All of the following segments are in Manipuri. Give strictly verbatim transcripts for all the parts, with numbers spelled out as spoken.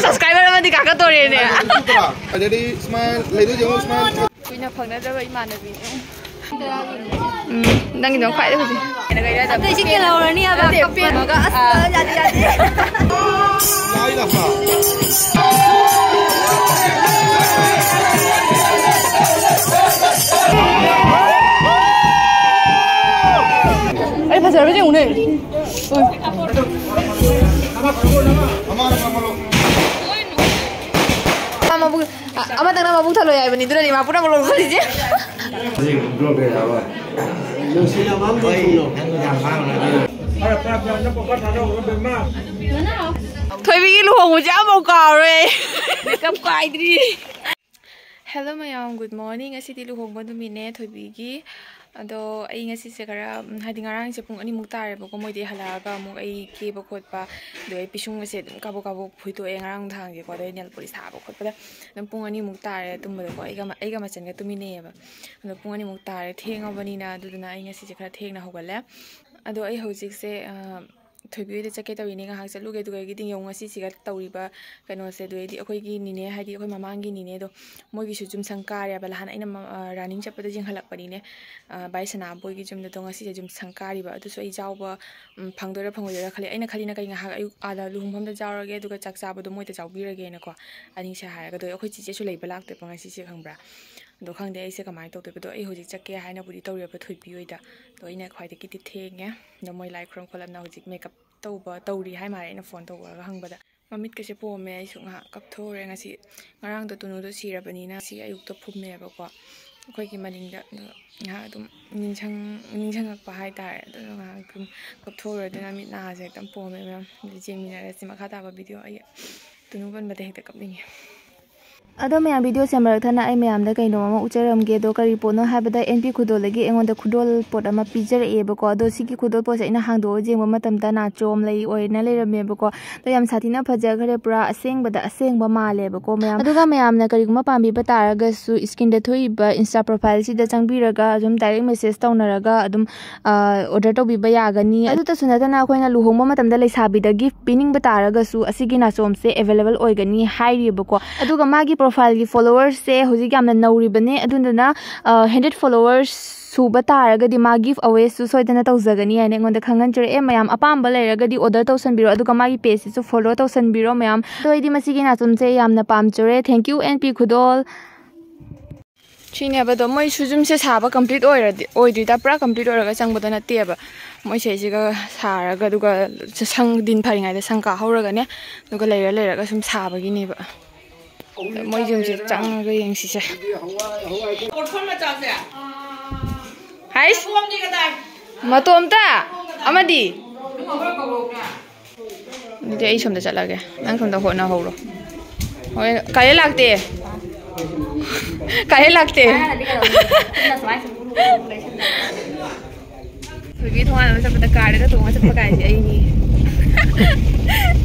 Subscriber ꯑꯃꯗꯤ ꯀꯥꯈꯠꯇꯣꯔꯦꯅꯦ꯫ ꯑꯗꯨꯗꯤ smile ꯂꯩꯗꯣꯏ ꯌꯦꯡꯉꯣ, smile꯫ ꯀꯨꯏꯅ ꯐꯪꯅꯗꯕ ꯏꯃꯥꯟꯅꯕꯤꯅꯦ꯫ ꯎꯝ, ꯅꯪꯒꯤꯗꯣ ꯈ꯭ꯋꯥꯏꯗꯩ ꯍꯧꯖꯤꯛ꯫ ꯑꯇꯩꯁꯤ ꯀꯦꯜꯍꯧꯔꯅꯤ ꯍꯥꯏꯕ, ꯀꯞꯄꯦ꯫ ꯑꯁ, ꯌꯥꯗꯦ, ꯌꯥꯗꯦ꯫ ꯑꯩ ꯐꯖꯔꯕ ꯌꯦꯡꯉꯨꯅꯦ꯫ ꯑꯃꯕꯨ ꯑ-, ꯑꯃꯇꯪꯅ ꯃꯕꯨꯛ ꯊꯜꯂꯣꯏ ꯍꯥꯏꯕꯅꯤ, ꯑꯗꯨꯅꯅꯤ ꯃꯥ ꯄꯨꯝꯅꯃꯛ ꯂꯧꯊꯣꯛꯈ꯭ꯔꯤꯁꯦ꯫ ꯊꯣꯏꯕꯤꯒꯤ ꯂꯨꯍꯣꯡꯕꯁꯦ ꯑꯃꯐꯥꯎ ꯀꯥꯎꯔꯣꯏ꯫ ꯃꯦꯀꯞ ꯀꯥꯏꯗ꯭ꯔꯤ꯫ Hello ꯃꯌꯥꯝ, good morning꯫ ꯉꯁꯤꯗꯤ ꯂꯨꯍꯣꯡꯕ ꯅꯨꯃꯤꯠꯅꯦ ꯊꯣꯏꯕꯤꯒꯤ꯫ ꯑꯗꯣ ꯑꯩ ꯉꯁꯤꯁꯦ ꯈꯔ, ꯎꯝ, ꯍꯥꯏꯗꯤ ꯉꯔꯥꯡꯁꯦ ꯄꯨꯡ ꯑꯅꯤꯃꯨꯛ ꯇꯥꯔꯦꯕꯀꯣ, ꯃꯣꯏꯗꯩ ꯍꯜꯂꯛꯑꯒ ꯑꯃꯨꯛ ꯑꯩ ꯀꯦꯕ ꯈꯣꯠꯄ, ꯑꯗꯣ ꯑꯩ ꯄꯤꯁꯨꯝꯒꯁꯦ ꯑꯗꯨꯝ ꯀꯥꯕꯣꯛ ꯀꯥꯕꯣꯛ ꯐꯣꯏꯗꯣꯛꯑꯦ ꯉꯔꯥꯡ ꯅꯨꯡꯗꯥꯡꯒꯤꯀꯣ꯫ ꯑꯗꯣ ꯑꯩ nail polish ꯊꯥꯕ ꯈꯣꯠꯄꯗ ꯑꯗꯨꯝ ꯄꯨꯡ ꯑꯅꯤꯃꯨꯛ ꯇꯥꯔꯦ ꯇꯨꯝꯕꯗꯀꯣ꯫ ꯑꯩꯒ ꯃ-, ꯑꯩꯒ ꯃꯆꯟꯒ ꯇꯨꯃꯤꯟꯅꯩꯌꯦꯕ꯫ ꯑꯗꯣ ꯄꯨꯡ ꯑꯅꯤꯃꯨꯛ ꯇꯥꯔꯦ, ꯊꯦꯡꯉꯕꯅꯤꯅ꯫ ꯑꯗꯨꯗꯨꯅ ꯑꯩ ꯉꯁꯤꯁꯦ ꯈꯔ ꯊꯦꯡꯅ ꯍꯧꯒꯠꯂꯦ꯫ ꯑꯗꯣ ꯑꯩ ꯍꯧꯖꯤꯛꯁꯦ, ꯑ, ꯊꯣꯏꯕꯤ ꯍꯣꯏꯗ ꯆꯠꯀꯦ ꯇꯧꯔꯤꯅꯦ, ꯉꯥꯏꯍꯥꯛ ꯆꯠꯂꯨꯒꯦ꯫ ꯑꯗꯨꯒ ꯑꯩꯒꯤꯗꯤ ꯌꯦꯡꯉꯨ, ꯉꯁꯤꯁꯤꯒ ꯇꯧꯔꯤꯕ ꯀꯩꯅꯣꯁꯦ꯫ ꯑꯗꯨꯗꯩꯗꯤ ꯑꯩꯈꯣꯏꯒꯤ ꯅꯤꯅꯦ, ꯍꯥꯏꯗꯤ ꯑꯩꯈꯣꯏ ꯃꯃꯥꯡꯒꯤ ꯅꯤꯅꯦꯗꯣ, ꯃꯣꯏꯒꯤꯁꯨ ꯌꯨꯝꯁꯪ ꯀꯥꯔꯦꯕ꯫ ꯅꯍꯥꯟ ꯑꯩꯅ ꯃ-, ꯑ, ꯔꯥꯅꯤꯡ ꯆꯠꯄꯗ ꯌꯦꯡꯍꯜꯂꯛꯄꯅꯤꯅꯦ, ꯑ, ꯚꯥꯏ ꯁꯅꯥꯕꯣꯏꯒꯤ ꯌꯨꯝꯗꯗꯣ꯫ ꯉꯁꯤꯁꯦ ꯌꯨꯝꯁꯪ ꯀꯥꯔꯤꯕ꯫ ꯑꯗꯨꯁꯨ ꯑꯩ ꯌꯥꯎꯕ, ꯎꯝ, ꯐꯪꯗꯣꯏꯔꯥ ꯐꯪꯉꯣꯏꯗꯣꯏꯔꯥ ꯈꯜꯂꯤ꯫ ꯑꯩꯅ ꯈꯜꯂꯤꯅ ꯀꯩ, ꯉꯥꯏꯍꯥꯛ ꯑꯌꯨꯛ ꯑꯥꯗ ꯂꯨꯍꯣꯡꯐꯝꯗ ꯌꯥꯎꯔꯒꯦ, ꯑꯗꯨꯒ ꯆꯥꯛ ꯆꯥꯕꯗꯣ ꯃꯣꯏꯗ ꯌꯥꯎꯕꯤꯔꯒꯦꯅꯀꯣ꯫ ꯑꯅꯤꯁꯦ ꯍꯥꯏꯔꯒ꯫ ꯑꯗꯣ ꯑꯩꯈꯣꯏ ꯆꯤꯆꯦꯁꯨ ꯂꯩꯕ ꯂꯥꯛꯇꯣꯏꯕ ꯉꯁꯤꯁꯦ, ꯈꯪꯕ꯭ꯔꯥ? ꯑꯗꯣ ꯈꯪꯗꯦ ꯑꯩꯁꯦ ꯀꯃꯥꯏꯅ ꯇꯧꯗꯣꯏꯕꯗꯣ꯫ ꯑꯩ ꯍꯧꯖꯤꯛ ꯆꯠꯀꯦ ꯍꯥꯏꯅꯕꯨꯗꯤ ꯇꯧꯔꯦꯕ ꯊꯣꯏꯕꯤ ꯍꯣꯏꯗ꯫ ꯑꯗꯣ ꯑꯩꯅ ꯈ꯭ꯋꯥꯏꯗꯒꯤꯗꯤ ꯊꯦꯡꯉꯦ꯫ ꯑꯗꯣ ꯃꯣꯏ ꯂꯥꯏ ꯈꯨꯔꯨꯝ ꯈꯣꯠꯂꯝꯅ ꯍꯧꯖꯤꯛ ꯃꯦꯀꯞ ꯇꯧꯕ ꯇꯧꯔꯤ ꯍꯥꯏ ꯃꯥꯜꯂꯦ, ꯑꯩꯅ ꯐꯣꯟ ꯇꯧꯕꯒ ꯍꯪꯕꯗ꯫ ꯃꯃꯤꯠꯀꯁꯦ ꯄꯣꯝꯃꯦ, ꯑꯩꯁꯨ ꯉꯥꯏꯍꯥꯛ ꯀꯞꯊꯣꯛꯎꯔꯦ ꯉꯁꯤ꯫ ꯉꯔꯥꯡꯗꯣ ꯇꯨꯅꯨꯗꯣ ꯁꯤꯔꯕꯅꯤꯅ ꯉꯁꯤ ꯑꯌꯨꯛꯇ ꯐꯨꯝꯃꯦꯕꯀꯣ꯫ ꯑꯩꯈꯣꯏꯒꯤ ꯃꯅꯤꯡꯗ꯫ ꯑꯗꯣ ꯉꯥꯏꯍꯥꯛ ꯑꯗꯨꯝ ꯅꯤꯡꯁꯪ-, ꯅꯤꯡꯁꯤꯡꯉꯛꯄ ꯍꯥꯏꯇꯥꯔꯦ꯫ ꯑꯗꯨꯅ ꯉꯥꯏꯍꯥꯛ ꯑꯗꯨꯝ ꯀꯞꯊꯣꯛꯎꯔꯦ꯫ ꯑꯗꯨꯅ ꯃꯤꯠ ꯅꯥꯁꯦ ꯍꯦꯛꯇ ꯄꯣꯝꯃꯦ ꯃꯌꯥꯝ꯫ ꯑꯗꯨ ꯌꯦꯡꯃꯤꯟꯅꯔꯁꯤ ꯃꯈꯥ ꯇꯥꯕ ꯚꯤꯗꯤꯑꯣ꯫ ꯑꯩ ꯇꯨꯅꯨ ꯄꯟꯕꯗ ꯍꯦꯛꯇ ꯀꯞꯅꯤꯡꯉꯦ꯫ ꯑꯗꯣ ꯃꯌꯥꯝ, ꯚꯤꯗꯤꯑꯣ ꯁꯦꯝꯕ ꯊꯅ ꯑꯩ ꯃꯌꯥꯝꯗ ꯀꯩꯅꯣꯝ ꯑꯃ ꯎꯠꯆꯔꯝꯒꯦ꯫ ꯑꯗꯣ ꯀꯔꯤ ꯄꯣꯠꯅꯣ ꯍꯥꯏꯕꯗ, ꯑꯦꯟ ꯄꯤ ꯈꯨꯗꯣꯜꯗꯒꯤ ꯑꯩꯉꯣꯟꯗ ꯈꯨꯗꯣꯜ ꯄꯣꯠ ꯑꯃ ꯄꯤꯖꯔꯛꯑꯦꯕꯀꯣ꯫ ꯑꯗꯣ ꯁꯤꯒꯤ ꯈꯨꯗꯣꯜ ꯄꯣꯠꯁꯦ ꯑꯩꯅ ꯍꯥꯡꯗꯣꯛꯑ ꯌꯦꯡꯕ ꯃꯇꯝꯗ ꯅꯥꯆꯣꯝ ꯂꯩ ꯑꯣꯏꯅ ꯂꯩꯔꯝꯃꯦꯕꯀꯣ꯫ ꯑꯗꯣ ꯌꯥꯝ ꯁꯥꯊꯤꯅ ꯐꯖꯈ꯭ꯔꯦ, ꯄꯨꯔꯥ ꯑꯁꯦꯡꯕꯗ ꯑꯁꯦꯡꯕ ꯃꯥꯜꯂꯦꯕꯀꯣ ꯃꯌꯥꯝ꯫ ꯑꯗꯨꯒ ꯃꯌꯥꯝꯅ ꯀꯔꯤꯒꯨꯝꯕ ꯄꯥꯝꯕꯤꯕ ꯇꯥꯔꯒꯁꯨ, ꯁ꯭ꯀ꯭ꯔꯤꯟꯗ ꯊꯣꯛꯏꯕ ꯏꯟꯁꯇꯥ ꯄ꯭ꯔꯣꯐꯥꯏꯜꯁꯤꯗ ꯆꯪꯕꯤꯔꯒ ꯑꯗꯨꯝ ꯗꯥꯏꯔꯦꯛ ꯃꯦꯁꯦꯖ ꯇꯧꯅꯔꯒ ꯑꯗꯨꯝ ꯑꯣꯔꯗꯔ ꯇꯧꯕꯤꯕ ꯌꯥꯒꯅꯤ꯫ ꯑꯗꯨꯇꯁꯨ ꯅꯠꯇꯅ, ꯑꯩꯈꯣꯏꯅ ꯂꯨꯍꯣꯡꯕ ꯃꯇꯝꯗ ꯂꯩꯁꯥꯕꯤꯗ ꯒꯤꯐ ꯄꯤꯅꯤꯡꯕ ꯇꯥꯔꯒꯁꯨ ꯑꯁꯤꯒꯤ ꯅꯥꯆꯣꯝꯁꯦ ꯑꯦꯕꯥꯏꯂꯦꯕꯜ ꯑꯣꯏꯒꯅꯤ ꯍꯥꯏꯔꯤꯕꯀꯣ꯫ ꯑꯗꯨꯒ ꯃꯥꯒꯤ ꯄ꯭ꯔꯣꯐꯥꯏꯜꯒꯤ ꯐꯣꯂꯣꯋꯔꯁꯦ ꯍꯧꯖꯤꯛ ꯌꯥꯝꯅ ꯅꯧꯔꯤꯕꯅꯦ, ꯑꯗꯨꯗꯨꯅ ꯍꯟꯗ꯭ꯔꯦꯠ ꯐꯣꯂꯣꯋꯔꯁ ꯁꯨꯕ ꯇꯥꯔꯒꯗꯤ ꯃꯥ ꯒꯤꯐ ꯑꯋꯦꯁꯨ ꯁꯣꯏꯗꯅ ꯇꯧꯖꯒꯅꯤ ꯍꯥꯏꯅ ꯑꯩꯉꯣꯟꯗ ꯈꯪꯍꯟꯖꯔꯛꯑꯦ꯫ ꯃꯌꯥꯝ ꯑꯄꯥꯝꯕ ꯂꯩꯔꯒꯗꯤ ꯑꯣꯔꯗꯔ ꯇꯧꯁꯟꯕꯤꯔꯣ, ꯑꯗꯨꯒ ꯃꯥꯒꯤ ꯄꯦꯖꯁꯤꯁꯨ ꯐꯣꯂꯣ ꯇꯧꯁꯟꯕꯤꯔꯣ ꯃꯌꯥꯝ꯫ ꯑꯗꯣ ꯑꯩꯗꯤ ꯃꯁꯤꯒꯤ ꯅꯥꯆꯣꯝꯁꯦ ꯌꯥꯝꯅ ꯄꯥꯝꯖꯔꯦ꯫ Thank you, ꯑꯦꯟ ꯄꯤ ꯈꯨꯗꯣꯜ꯫ ꯁꯤꯅꯦꯕ꯫ ꯑꯗꯣ ꯃꯣꯏ ꯁꯨꯖꯨꯝꯁꯦ ꯁꯥꯕ ꯀꯝꯄ꯭ꯂꯤꯠ ꯑꯣꯏꯔꯗꯤ, ꯑꯣꯏꯗ꯭ꯔꯤꯗ, ꯄꯨꯔꯥ ꯀꯝꯄ꯭ꯂꯤꯠ ꯑꯣꯏꯔꯒ ꯆꯪꯕꯗꯣ ꯅꯠꯇꯦꯕ꯫ ꯃꯣꯏ ꯁꯤꯁꯤꯒ ꯁꯥꯔꯒ, ꯑꯗꯨꯒ ꯁꯪ, ꯗꯤꯟ ꯐꯔꯤꯉꯩꯗ ꯁꯪ ꯀꯥꯍꯧꯔꯒꯅꯦ, ꯑꯗꯨꯒ ꯂꯩꯔ ꯂꯩꯔꯒ ꯁꯨꯝ ꯁꯥꯕꯒꯤꯅꯦꯕ꯫ ꯃꯣꯏ ꯌꯨꯝꯁꯦ ꯆꯪꯉꯒ ꯌꯦꯡꯁꯤꯁꯦ꯫ ꯀꯣꯔꯐꯣꯟ ꯃꯆꯥꯁꯦ꯫ ꯍꯥꯏꯁ! ꯃꯇꯣꯝꯗꯤ ꯀꯗꯥꯏ? ꯃꯇꯣꯝꯇ? ꯑꯃꯗꯤ? ꯑꯗꯨꯗꯤ ꯑꯩ ꯁꯣꯝꯗ ꯆꯠꯂꯒꯦ, ꯅꯪ ꯁꯣꯝꯗ ꯍꯣꯠꯅꯍꯧꯔꯣ꯫ ꯍꯣꯏ, ꯀꯥꯏꯔꯦ ꯂꯥꯛꯇꯦ꯫ ꯀꯥꯏꯔꯦ ꯂꯥꯛꯇꯦ꯫ ꯊꯣꯏꯕꯤ ꯊꯣꯡꯒꯥꯟꯗ ꯆꯠꯄꯗ ꯀꯥꯔꯗꯒ ꯇꯣꯡꯉ ꯆꯠꯄ ꯀꯥꯏꯁꯦ ꯑꯩꯅꯤ꯫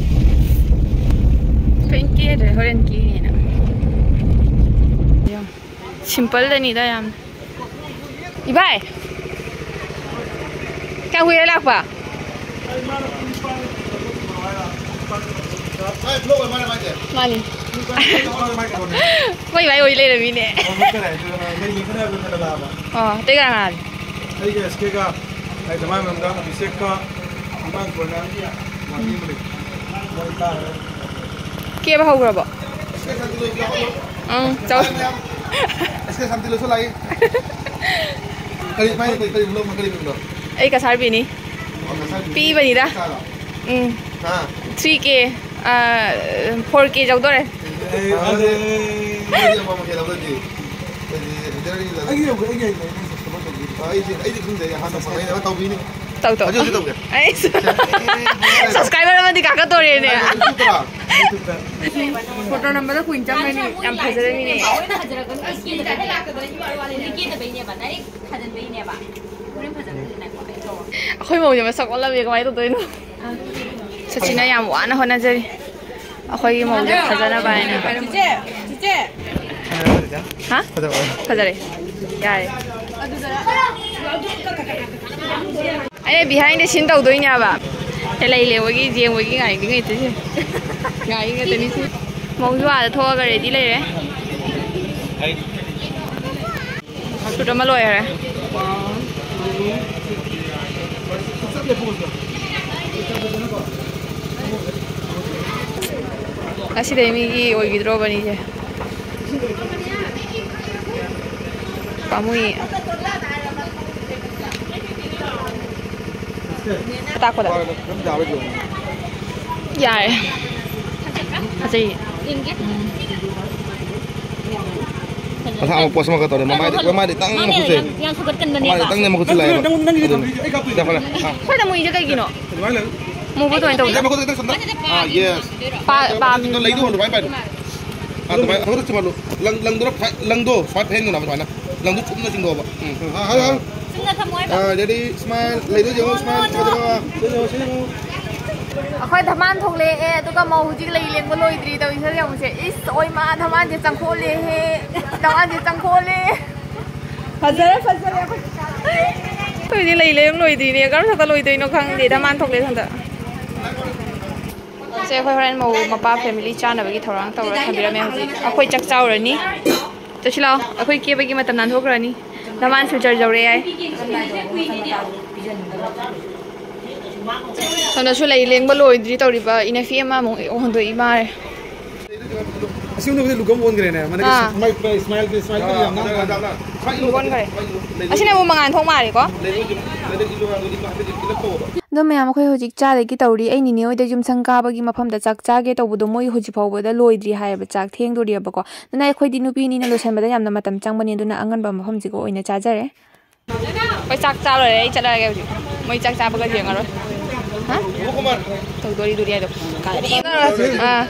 ꯊꯣꯏꯅ ꯀꯦꯗ꯭ꯔꯦ, ꯍꯣꯔꯦꯟ ꯀꯦꯅꯦꯅ꯫ ꯁꯤꯝꯄꯜꯗꯅꯤꯗ ꯌꯥꯝ꯫ ꯏꯕꯥꯏ! ꯀꯌꯥꯝ ꯀꯨꯏꯔꯦ ꯂꯥꯛꯄ? ꯃꯥꯅꯤ꯫ ꯃꯣꯏ ꯏꯕꯥꯏ ꯑꯣꯏ ꯂꯩꯔꯝꯃꯤꯅꯦ꯫ ꯑꯣ, ꯑꯇꯩ ꯀꯅꯥ ꯀꯅꯥ? ꯑꯩꯒ ꯑꯦꯁ ꯀꯦꯒ, ꯑꯩ ꯗꯃꯥꯏ ꯃꯅꯨꯡꯗ ꯑꯕꯤꯁꯦꯛꯀ, ꯏꯃꯥ ꯀꯣꯟꯅ ꯋꯥꯔꯤ ꯑꯃ ꯂꯩ꯫ ꯃꯣꯏ ꯇꯥꯔꯦ꯫ ꯀꯦꯕ ꯍꯧꯈ꯭ꯔꯕꯣ? ꯑꯦꯁ ꯀꯦ ꯁꯥꯟꯇꯤ ꯂꯣꯏ ꯂꯥꯛꯑꯣ꯫ ꯎꯝ, ꯆꯥꯎ꯫ ꯑꯦꯁ ꯀꯦ ꯁꯥꯟꯇꯤ ꯂꯣꯏꯁꯨ ꯂꯥꯛꯏ꯫ ꯀꯔꯤ, ꯃꯥꯏ ꯀꯔꯤ, ꯀꯔꯤ ꯕ꯭ꯂꯣꯛꯅꯣ, ꯀꯔꯤ ꯃꯤꯡꯅꯣ? ꯑꯩ ꯀꯁꯥꯔꯕꯤꯅꯤ꯫ ꯑꯣ, ꯀꯁꯥꯔꯕꯤ꯫ ꯄꯤꯕꯅꯤꯗ꯫ ꯀꯁꯥꯔꯣ? ꯎꯝ꯫ ꯍꯥ? ꯊ꯭ꯔꯤ ꯀꯦ, ꯑ, ꯐꯣꯔ ꯀꯦ ꯌꯧꯗꯣꯔꯦ꯫ ꯑꯩ, ꯑꯗꯨ, ꯑꯩꯗꯤ ꯑꯃꯃꯝ ꯀꯦ ꯂꯧꯔꯗꯤ? ꯑꯩꯗꯤ ꯍꯟꯖꯔꯒꯤ ꯂꯧꯔꯗꯤ? ꯑꯩꯒꯤ ꯌꯧꯈ꯭ꯔꯦ, ꯑꯩꯒꯤ ꯍꯩꯈ꯭ꯔꯦ, ꯑꯩꯅ ꯁꯞꯄꯣꯔꯠ ꯇꯧꯕꯤꯒꯦ꯫ ꯑ, ꯑꯩꯗꯤ, ꯑꯩꯗꯤ ꯈꯪꯗꯦ, ꯑꯩ ꯑꯍꯥꯟꯕ ꯐꯪꯉꯦ, ꯑꯩꯅ ꯇꯧꯕꯤꯅꯤ꯫ ꯇꯧ, ꯇꯧ꯫ ꯍꯧꯖꯤꯛ, ꯍꯧꯖꯤꯛ ꯇꯧꯒꯦ꯫ ꯑꯩ subscriber ꯑꯃꯗꯤ ꯀꯥꯈꯠꯇꯣꯔꯦꯅꯦ꯫ ꯐꯣꯇꯣ ꯅꯝꯕꯗ ꯀꯨꯏꯅ ꯆꯪꯒꯅꯤ꯫ ꯌꯥꯝ ꯐꯖꯔꯅꯤꯅꯦ꯫ ꯑꯩꯈꯣꯏ ꯃꯧꯁꯦ ꯃꯁꯛ ꯑꯣꯜꯂꯝꯃꯦ, ꯀꯃꯥꯏꯅ ꯇꯧꯗꯣꯏꯅꯣ? ꯁꯆꯤꯟꯅ ꯌꯥꯝ ꯋꯥꯅ ꯍꯣꯠꯅꯖꯔꯤ꯫ ꯑꯩꯈꯣꯏꯒꯤ ꯃꯧꯁꯦ ꯐꯖꯅꯕ ꯍꯥꯏꯅ꯫ ꯍꯥ? ꯐꯖꯔꯦ꯫ ꯌꯥꯔꯦ꯫ ꯑꯩꯅ behind the scene ꯇꯧꯗꯣꯏꯅꯦꯕ꯫ ꯂꯩ ꯂꯦꯡꯕꯒꯤ, ꯌꯦꯡꯕꯒꯤ ꯉꯥꯏꯗꯤ ꯉꯥꯏꯇꯣꯏꯁꯦ꯫ ꯉꯥꯏ ꯉꯥꯛꯇꯅꯤ ꯁꯤ꯫ ꯃꯧꯁꯨ ꯑꯥꯗ ꯊꯣꯛꯑꯒ ready ꯂꯩꯔꯦ꯫ Shoot ꯑꯃ ꯂꯣꯏꯈꯔꯦ꯫ ꯉꯁꯤꯗꯩ ꯃꯤꯒꯤ ꯑꯣꯏꯈꯤꯗ꯭ꯔꯣꯕꯅꯤꯁꯦ꯫ ꯄꯥꯝꯃꯨꯏ꯫ ꯑꯇꯥꯛꯄꯗ꯫ ꯌꯥꯔꯦ꯫ ꯐꯖꯩꯌꯦ꯫ ꯎꯝ꯫ ꯃꯁꯥ ꯑꯃꯨꯛ post ꯑꯃꯈꯛ ꯇꯧꯔꯦ꯫ ꯃꯃꯥꯏꯗ, ꯃꯃꯥꯏꯗ ꯈꯤꯇꯪ ꯃꯈꯨꯠꯁꯦ꯫ ꯌꯥꯝ ꯁꯨꯒꯠꯀꯟꯕꯅꯦꯕ꯫ ꯃꯃꯥꯏꯗ ꯈꯤꯇꯪꯅꯦ ꯃꯈꯨꯠꯁꯦ ꯂꯥꯛꯑꯦꯕ꯫ ꯅꯪ, ꯅꯪꯒꯤꯗꯤ ꯑꯗꯨꯅꯦ꯫ ꯊꯝꯕꯤꯁꯦ ꯑꯩ ꯀꯥꯞꯇꯣꯏꯅꯦ꯫ ꯁꯤꯗ ꯐꯔꯦ꯫ ꯑꯥ꯫ ꯁ꯭ꯋꯥꯏꯗ ꯑꯃꯨꯛ ꯏꯁꯦ ꯀꯩꯒꯤꯅꯣ? ꯑꯗꯨꯃꯥꯏꯅ ꯂꯩꯌꯨ꯫ ꯃꯨꯕ ꯑꯗꯨꯃꯥꯏꯅ ꯇꯧꯕꯗꯣ꯫ ꯁꯤꯗ ꯃꯈꯨꯠ ꯈꯤꯇꯪ ꯁꯝꯅ꯫ ꯑꯥ, yes꯫ ꯄꯥ-, ꯄꯥꯝꯃꯤ꯫ ꯂꯩꯗꯣ ꯍꯣꯟꯗꯣ ꯚꯥꯏ ꯄꯥꯏꯔꯣ꯫ ꯑꯥ, ꯑꯗꯨꯃꯥꯏꯅ ꯃꯈꯨꯠꯇ ꯆꯤꯡꯍꯜꯂꯨ꯫ ꯂꯪ-, ꯂꯪꯗꯣ ꯈ꯭ꯋꯥꯏ, ꯂꯪꯗꯣ ꯁꯨꯃꯥꯏꯅ ꯐꯦꯡꯗꯣꯏꯅꯦꯕ ꯑꯗꯨꯃꯥꯏꯅ꯫ ꯂꯪꯗꯣ ꯆꯨꯝꯅ ꯆꯤꯡꯗꯣꯛꯑꯣꯕ꯫ ꯎꯝ꯫ ꯑꯥ, ꯍꯥꯏꯌꯣ, ꯍꯥꯏꯌꯣ꯫ ꯆꯨꯝꯅ ꯊꯝꯃꯣ ꯍꯥꯏꯕ꯫ ꯑꯥ, ready, smile, ꯂꯩꯗꯣ ꯌꯦꯡꯉꯣ, smile, ꯁꯤꯗ ꯌꯦꯡꯉꯣ꯫ ꯑꯩꯈꯣꯏ ꯙꯃꯥꯟ ꯊꯣꯛꯂꯛꯑꯦ, ꯑꯗꯨꯒ ꯃꯧ ꯍꯧꯖꯤꯛ ꯂꯩ ꯂꯦꯡꯕ ꯂꯣꯏꯗ꯭ꯔꯤ ꯇꯧꯔꯤꯁꯦ ꯌꯦꯡꯉꯨꯁꯦ꯫ ꯏꯁ, ꯑꯣꯏꯃꯥ, ꯙꯃꯥꯟꯁꯦ ꯆꯪꯈꯣꯜꯂꯦꯍꯦ꯫ ꯙꯃꯥꯟꯁꯦ ꯆꯪꯈꯣꯜꯂꯦ꯫ ꯐꯖꯔꯦ, ꯐꯖꯔꯦ, ꯑꯩꯈꯣꯏ꯫ ꯑꯩꯈꯣꯏꯗꯤ ꯂꯩ ꯂꯦꯡ ꯂꯣꯏꯗ꯭ꯔꯤꯅꯦ, ꯀꯔꯝ ꯁꯛꯀ ꯂꯣꯏꯗꯣꯏꯅꯣ ꯈꯪꯗꯦ, ꯙꯃꯥꯟ ꯊꯣꯛꯂꯛꯑꯦ ꯍꯟꯗꯛ꯫ ꯁꯦ, ꯑꯩꯈꯣꯏ ꯍꯣꯔꯦꯟ ꯃꯧ ꯃꯄꯥ family ꯆꯥꯅꯕꯒꯤ ꯊꯧꯔꯥꯡ ꯇꯧꯔ ꯊꯝꯕꯤꯔꯝꯃꯦ꯫ ꯍꯧꯖꯤꯛ ꯑꯩꯈꯣꯏ ꯆꯥꯛ ꯆꯥꯎꯔꯅꯤ꯫ ꯆꯠꯁꯤ ꯂꯥꯛꯑꯣ, ꯑꯩꯈꯣꯏ ꯀꯦꯕꯒꯤ ꯃꯇꯝ ꯅꯥꯟꯊꯣꯛꯈ꯭ꯔꯅꯤ꯫ ꯙꯃꯥꯟ filter ꯌꯧꯔꯦ ꯌꯥꯏ꯫ ꯁꯣꯝꯗꯁꯨ ꯂꯩ ꯂꯦꯡꯕ ꯂꯣꯏꯗ꯭ꯔꯤ ꯇꯧꯔꯤꯕ ꯏꯅꯐꯤ ꯑꯃꯃꯨꯛ ꯍꯣꯟꯗꯣꯛꯏ ꯃꯥꯜꯂꯦ꯫ ꯑꯁꯤꯒꯨꯝꯕꯗꯤ look ꯑꯃ ꯑꯣꯟꯈ꯭ꯔꯦꯅꯦ꯫ ꯃꯥꯅ ꯑꯥ꯫ Smile, smile, smile ꯌꯥꯝ ꯉꯥꯡꯕ꯫ Look ꯑꯣꯟꯈ꯭ꯔꯦ꯫ ꯑꯁꯤꯅ ꯑꯃꯨꯛ ꯃꯉꯥꯟ ꯊꯣꯛ ꯃꯥꯜꯂꯦꯀꯣ꯫ ꯑꯗꯣ ꯃꯌꯥꯝ, ꯑꯩꯈꯣꯏ ꯍꯧꯖꯤꯛ ꯆꯥꯗꯒꯤ ꯇꯧꯔꯤ꯫ ꯑꯩ ꯅꯤꯅꯦ ꯍꯣꯏꯗ ꯌꯨꯝꯁꯪ ꯀꯥꯕꯒꯤ ꯃꯐꯝꯗ ꯆꯥꯛ ꯆꯥꯒꯦ ꯇꯧꯕꯗꯣ ꯃꯣꯏ ꯍꯧꯖꯤꯛ ꯐꯥꯎꯕꯗ ꯂꯣꯏꯗ꯭ꯔꯤ ꯍꯥꯏꯌꯦꯕ, ꯆꯥꯛ ꯊꯦꯡꯗꯣꯔꯤꯑꯕꯀꯣ꯫ ꯑꯗꯨꯅ ꯑꯩꯈꯣꯏꯗꯤ ꯅꯨꯄꯤꯅꯤꯅ ꯂꯣꯏꯁꯟꯕꯗ ꯌꯥꯝꯅ ꯃꯇꯝ ꯆꯪꯕꯅꯤ, ꯑꯗꯨꯅ ꯑꯉꯟꯕ ꯃꯐꯝꯁꯤꯒ ꯑꯣꯏꯅ ꯆꯥꯖꯔꯦ꯫ ꯑꯩꯈꯣꯏ ꯆꯥꯛ ꯆꯥ ꯂꯣꯏꯔꯦ, ꯑꯩ ꯆꯠꯂꯛꯑꯒꯦ ꯍꯧꯖꯤꯛ꯫ ꯃꯣꯏ ꯆꯥꯛ ꯆꯥꯕꯒ ꯌꯦꯡꯉꯔꯣꯏ꯫ ꯍꯥ? ꯇꯧꯗꯣꯔꯤꯗꯨꯔꯤ ꯍꯥꯏꯗꯣ꯫ ꯀꯔꯤꯅꯣ? ꯑꯥ꯫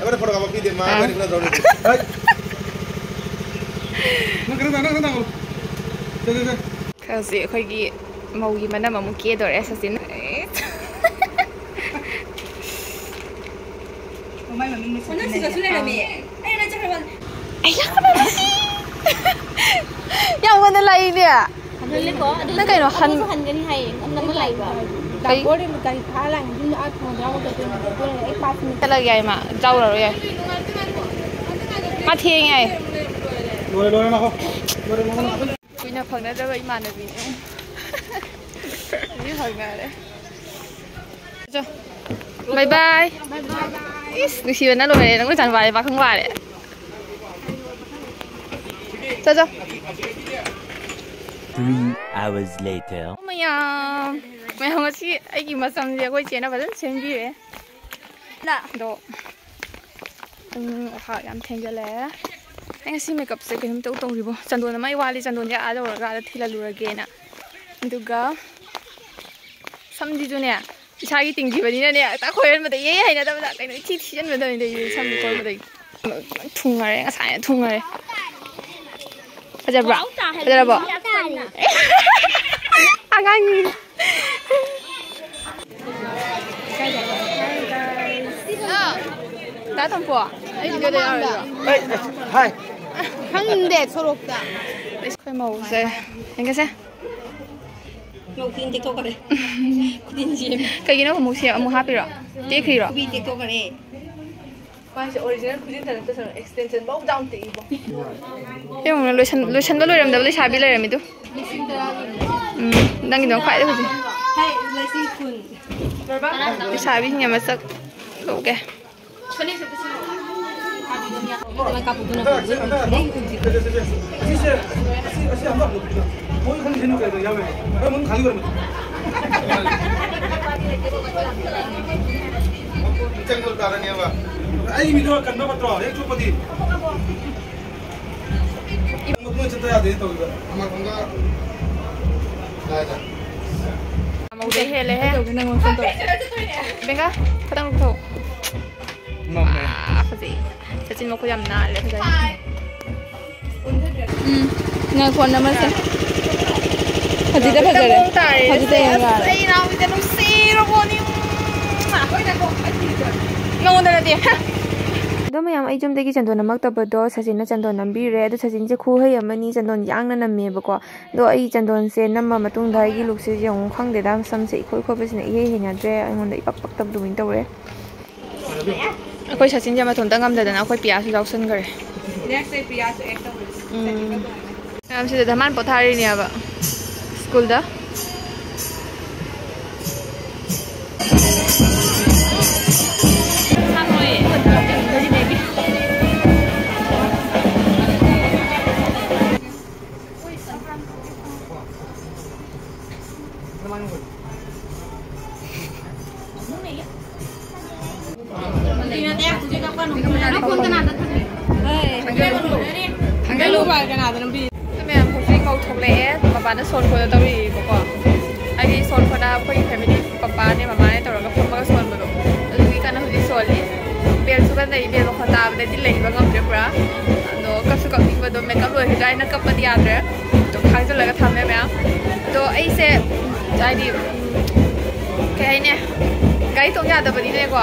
ꯑꯥ꯫ ꯍꯧꯖꯤꯛ ꯑꯩꯈꯣꯏꯒꯤ ꯃꯧꯒꯤ ꯃꯅꯝ ꯑꯃꯨꯛ ꯀꯦꯗꯣꯔꯦ ꯁꯆꯤꯟ꯫ ꯃꯃꯥꯏ ꯃꯃꯤꯡ ꯃꯁꯛ ꯅꯪ ꯁꯤꯗꯁꯨ ꯂꯩꯔꯝꯃꯦ꯫ ꯑꯩ ꯌꯥꯝ ꯀꯟꯅ ꯂꯥꯛꯏꯅꯦ꯫ ꯍꯟꯍꯜꯂꯦꯀꯣ? ꯑꯗꯨ ꯅꯪ ꯀꯩꯅꯣ, ꯍꯟ- ꯑꯃꯁꯨ ꯍꯟꯒꯅꯤ ꯍꯥꯏꯌꯦ꯫ ꯅꯪ ꯑꯃ ꯂꯥꯛꯏꯕ꯫ ꯀꯩ? ꯗꯥꯛꯄꯣꯔꯗꯤ ꯒꯥꯔꯤ ꯐꯥ ꯂꯥꯛꯏꯅꯦ꯫ ꯑꯗꯨꯅ ꯑꯥ ꯊꯣꯡꯗ ꯌꯥꯎꯔꯒ ꯆꯠꯇꯣꯏꯅꯦ꯫ ꯑꯗꯨꯅ ꯑꯩ ꯄꯥꯁ ꯆꯠꯂꯒꯦ ꯍꯥꯏ ꯃꯥ꯫ ꯌꯥꯎꯔꯔꯣꯏ ꯌꯥꯏ꯫ ꯃꯥ ꯊꯦꯡꯉꯦ ꯍꯥꯏ꯫ ꯂꯣꯏꯔꯦ, ꯂꯣꯏꯔꯦ, ꯂꯥꯛꯑꯣ꯫ ꯂꯣꯏꯔꯦ, ꯂꯣꯏꯔꯦ, ꯂꯥꯛꯑꯣ꯫ ꯀꯨꯏꯅ ꯐꯪꯅꯗꯕ ꯏꯃꯥꯟꯅꯕꯤꯅꯦ꯫ ꯍꯧꯖꯤꯛ ꯐꯪꯅꯔꯦ꯫ ꯆꯣ꯫ ꯕꯥꯏ ꯕꯥꯏ꯫ ꯏꯁ, ꯅꯨꯡꯁꯤꯕꯅ ꯂꯣꯏꯔꯦ꯫ ꯅꯪ ꯂꯣꯏꯁꯟ ꯋꯥꯔꯦ, ꯄꯥꯈꯪ ꯋꯥꯔꯦ꯫ ꯆꯣ, ꯆꯣ꯫ Three hours later. ꯃꯌꯥꯝ꯫ ꯃꯌꯥꯝ ꯉꯁꯤ ꯑꯩꯒꯤ ꯃꯁꯝꯁꯦ ꯑꯩꯈꯣꯏ ꯆꯦꯅ ꯐꯖꯅ ꯁꯦꯝꯕꯤꯔꯦ꯫ ꯑꯗꯣ ꯄꯨꯡ ꯑꯍꯥ ꯌꯥꯝ ꯊꯦꯡꯖꯜꯂꯛꯑꯦ꯫ ꯑꯩ ꯉꯁꯤ ꯃꯦꯀꯞꯁꯦ ꯀꯩꯅꯣꯝ ꯇꯧ ꯇꯧꯔꯤꯕꯣ꯫ ꯆꯟꯗꯣꯟ ꯑꯃ ꯑꯩ ꯋꯥꯠꯂꯤ, ꯆꯟꯗꯣꯟꯁꯦ ꯑꯥ ꯌꯧꯔꯒ ꯑꯥꯗ ꯊꯤꯜꯍꯜꯂꯨꯔꯒꯦꯅ꯫ ꯑꯗꯨꯒ ꯁꯝꯁꯤꯁꯨꯅꯦ ꯏꯁꯥꯒꯤ ꯇꯤꯡꯈꯤꯕꯅꯤꯅꯅꯦ ꯍꯦꯛꯇ ꯈꯣꯏꯍꯟꯕꯗ ꯏꯍꯩ ꯍꯩꯅꯗꯕꯗ ꯀꯩꯅꯣ ꯏꯊꯤ ꯊꯤꯖꯤꯟꯕꯗꯧꯅ ꯇꯧꯔꯤꯁꯦ ꯁꯝ ꯈꯣꯏꯕꯗꯒꯤ꯫ ꯊꯨꯡꯉꯔꯦ, ꯉꯁꯥꯏꯅ ꯊꯨꯡꯉꯔꯦ꯫ ꯐꯖꯕ꯭ꯔꯣ? ꯐꯖꯔꯕꯣ? ꯑꯉꯥꯡꯅꯤ꯫ ꯗꯥ ꯇꯣꯝꯄꯣ, ꯑꯩ ꯚꯤꯗꯤꯑꯣꯗ ꯌꯥꯎꯔꯣꯏꯗ꯭ꯔꯣ? ꯍꯥꯏ꯫ ꯈꯪꯗꯦ, ꯁꯣꯔꯣꯛꯇ꯫ ꯑꯩꯈꯣꯏ ꯃꯧꯁꯦ ꯌꯦꯡꯒꯦꯁꯦ꯫ ꯃꯧ ꯈꯨꯗꯤꯡ ꯇꯦꯛꯊꯣꯛꯈ꯭ꯔꯦ꯫ ꯈꯨꯗꯤꯡ ꯁꯦꯝꯃꯦ꯫ ꯀꯩꯒꯤꯅꯣ ꯑꯃꯨꯛ ꯁꯦꯝ-, ꯑꯃꯨꯛ ꯍꯥꯞꯄꯤꯔꯣ? ꯇꯦꯛꯈ꯭ꯔꯤꯔꯣ? ꯈꯨꯕꯤ ꯇꯦꯛꯊꯣꯛꯈ꯭ꯔꯦ꯫ ꯃꯥꯁꯦ ꯑꯣꯔꯤꯖꯤꯅꯦꯜ ꯈꯨꯖꯤꯟ ꯊꯥꯅ ꯇꯧꯁꯜꯂꯣ, ꯑꯦꯛꯁꯇꯦꯟꯁꯟ ꯐꯧ ꯗꯥꯎꯟ ꯇꯦꯛꯏꯕꯣ꯫ ꯌꯦꯡꯉꯨꯅꯦ, ꯂꯣꯏꯁꯟ-, ꯂꯣꯏꯁꯟꯕ ꯂꯣꯏꯔꯝꯗꯕ ꯂꯩꯁꯥꯕꯤ ꯂꯩꯔꯝꯃꯤꯗꯨ꯫ ꯎꯝ, ꯅꯪꯒꯤꯗꯣ ꯈ꯭ꯋꯥꯏꯗꯩ ꯍꯧꯖꯤꯛ꯫ ꯍꯩ, ꯂꯩꯁꯤꯡ ꯀꯨꯟ꯫ ꯂꯩꯁꯥꯕꯤꯁꯤꯡꯒꯤ ꯃꯁꯛ ꯎꯠꯂꯛꯀꯦ꯫ ꯆꯪꯕ ꯇꯥꯔꯅꯦꯕ꯫ ꯑꯩ ꯃꯤꯗꯣ ꯀꯟꯕ ꯐꯠꯇ꯭ꯔꯣ? ꯍꯦꯛ ꯆꯨꯞꯄꯗꯤ꯫ ꯃꯣꯏ ꯆꯠꯇ ꯌꯥꯗꯦ ꯇꯧꯔꯤꯕ꯫ ꯑꯃ ꯈꯪꯒ-, ꯀꯥꯏꯗ? ꯍꯦꯜꯂꯦꯍꯦ꯫ ꯇꯧꯒꯦ, ꯅꯪꯉꯣꯟꯗ ꯐꯣꯟ ꯇꯧꯔꯛꯑꯣ꯫ ꯕꯦꯡꯒꯥ, ꯈꯇꯪ ꯂꯧꯊꯣꯛ꯫ ꯃꯝꯃꯦ꯫ ꯑꯥ, ꯐꯖꯩ꯫ ꯁꯆꯤꯟ ꯃꯈꯨꯠ ꯌꯥꯝ ꯅꯥꯜꯂꯦ, ꯐꯖꯩ꯫ ꯎꯝ, ꯅꯪ ꯐꯣꯟ ꯅꯝꯕꯔꯁꯦ꯫ ꯍꯧꯖꯤꯛꯇ ꯐꯖꯔꯦ꯫ ꯃꯑꯣꯡ ꯇꯥꯔꯦ꯫ ꯍꯧꯖꯤꯛꯇ ꯌꯦꯡꯉꯣ꯫ ꯑꯁ, ꯑꯩ ꯏꯅꯥꯎꯄꯤꯁꯦ ꯅꯨꯡꯁꯤꯔꯕꯣꯅꯤ꯫ ꯅꯉꯣꯟꯗ ꯅꯠꯇꯦ꯫ ꯑꯗꯣ ꯃꯌꯥꯝ, ꯑꯩ ꯌꯨꯝꯗꯒꯤ ꯆꯟꯗꯣꯟ ꯅꯝꯃꯛꯇꯕꯗꯣ ꯁꯆꯤꯟꯅ ꯆꯟꯗꯣꯟ ꯅꯝꯕꯤꯔꯦ꯫ ꯑꯗꯣ ꯁꯆꯤꯟꯁꯦ ꯈꯨꯍꯩ ꯑꯃꯅꯤ, ꯆꯟꯗꯣꯟ ꯌꯥꯡꯅ ꯅꯝꯃꯦꯕꯀꯣ꯫ ꯑꯗꯣ ꯑꯩ ꯆꯟꯗꯣꯟꯁꯦ ꯅꯝꯃ ꯃꯇꯨꯡꯗ ꯑꯩꯒꯤ ꯂꯨꯛꯁꯦ ꯌꯦꯡꯉꯨ, ꯈꯪꯗꯦꯗ, ꯁꯝꯁꯦ ꯏꯈꯣꯏ ꯈꯣꯏꯕꯁꯤꯅ ꯏꯍꯩ ꯍꯩꯅꯗ꯭ꯔꯦ, ꯑꯩꯉꯣꯟꯗ ꯏꯄꯛ ꯄꯛꯇꯕꯗꯨꯃꯥꯏꯅ ꯇꯧꯔꯦ꯫ ꯑꯩꯈꯣꯏ ꯁꯆꯤꯟꯁꯦ ꯃꯊꯟꯇ ꯉꯝꯗꯗꯅ ꯑꯩꯈꯣꯏ ꯄꯤꯌꯥꯁꯨ ꯌꯥꯎꯁꯟꯈ꯭ꯔꯦ꯫ Next day ꯄꯤꯌꯥꯁꯨ add ꯇꯧꯔꯁꯤ꯫ ꯎꯝ꯫ ꯃꯌꯥꯝ ꯁꯤꯗ ꯙꯃꯥꯟ ꯄꯣꯊꯥꯔꯤꯅꯦꯕ ꯁ꯭ꯀꯨꯜꯗ꯫ ꯑꯗꯨ ꯃꯌꯥꯝ ꯍꯧꯖꯤꯛ ꯀꯧꯊꯣꯛꯂꯛꯑꯦ, ꯃꯄꯥꯟꯗ ꯁꯣꯟ ꯈꯣꯠꯅ ꯇꯧꯔꯤꯕꯀꯣ꯫ ꯍꯥꯏꯗꯤ ꯁꯣꯟ ꯈꯣꯠꯅ ꯑꯩꯈꯣꯏꯒꯤ family ꯄꯄꯥꯅꯦ ꯃꯃꯥꯅꯦ ꯇꯧꯔꯒ ꯐꯝꯃꯒ ꯁꯣꯟꯕꯗꯣ, ꯑꯗꯨꯒꯤ ꯀꯟꯅ ꯍꯧꯖꯤꯛ ꯁꯣꯜꯂꯤ꯫ Bell ꯁꯨ ꯀꯟꯅ ꯂꯩ, bell ꯃꯈꯣꯟ ꯇꯥꯕꯗꯗꯤ ꯂꯩꯕ ꯉꯝꯗ꯭ꯔꯦ ꯄꯨꯔꯥ꯫ ꯑꯗꯣ ꯀꯞꯁꯨ ꯀꯞꯅꯤꯡꯕꯗꯣ, makeup ꯂꯣꯏꯈꯤꯗ꯭ꯔꯥ ꯍꯥꯏꯅ ꯀꯞꯄꯗꯤ ꯌꯥꯗ꯭ꯔꯦ꯫ ꯑꯗꯣ ꯈꯥꯡꯖꯜꯂꯒ ꯊꯝꯃꯦ ꯃꯌꯥꯝ꯫ ꯑꯗꯣ ꯑꯩꯁꯦ ꯍꯥꯏꯗꯤ, ꯎꯝ, ꯀꯩ ꯍꯥꯏꯅꯤ, ꯒꯥꯔꯤ ꯇꯣꯡ ꯌꯥꯗꯕꯅꯤꯅꯅꯦꯀꯣ,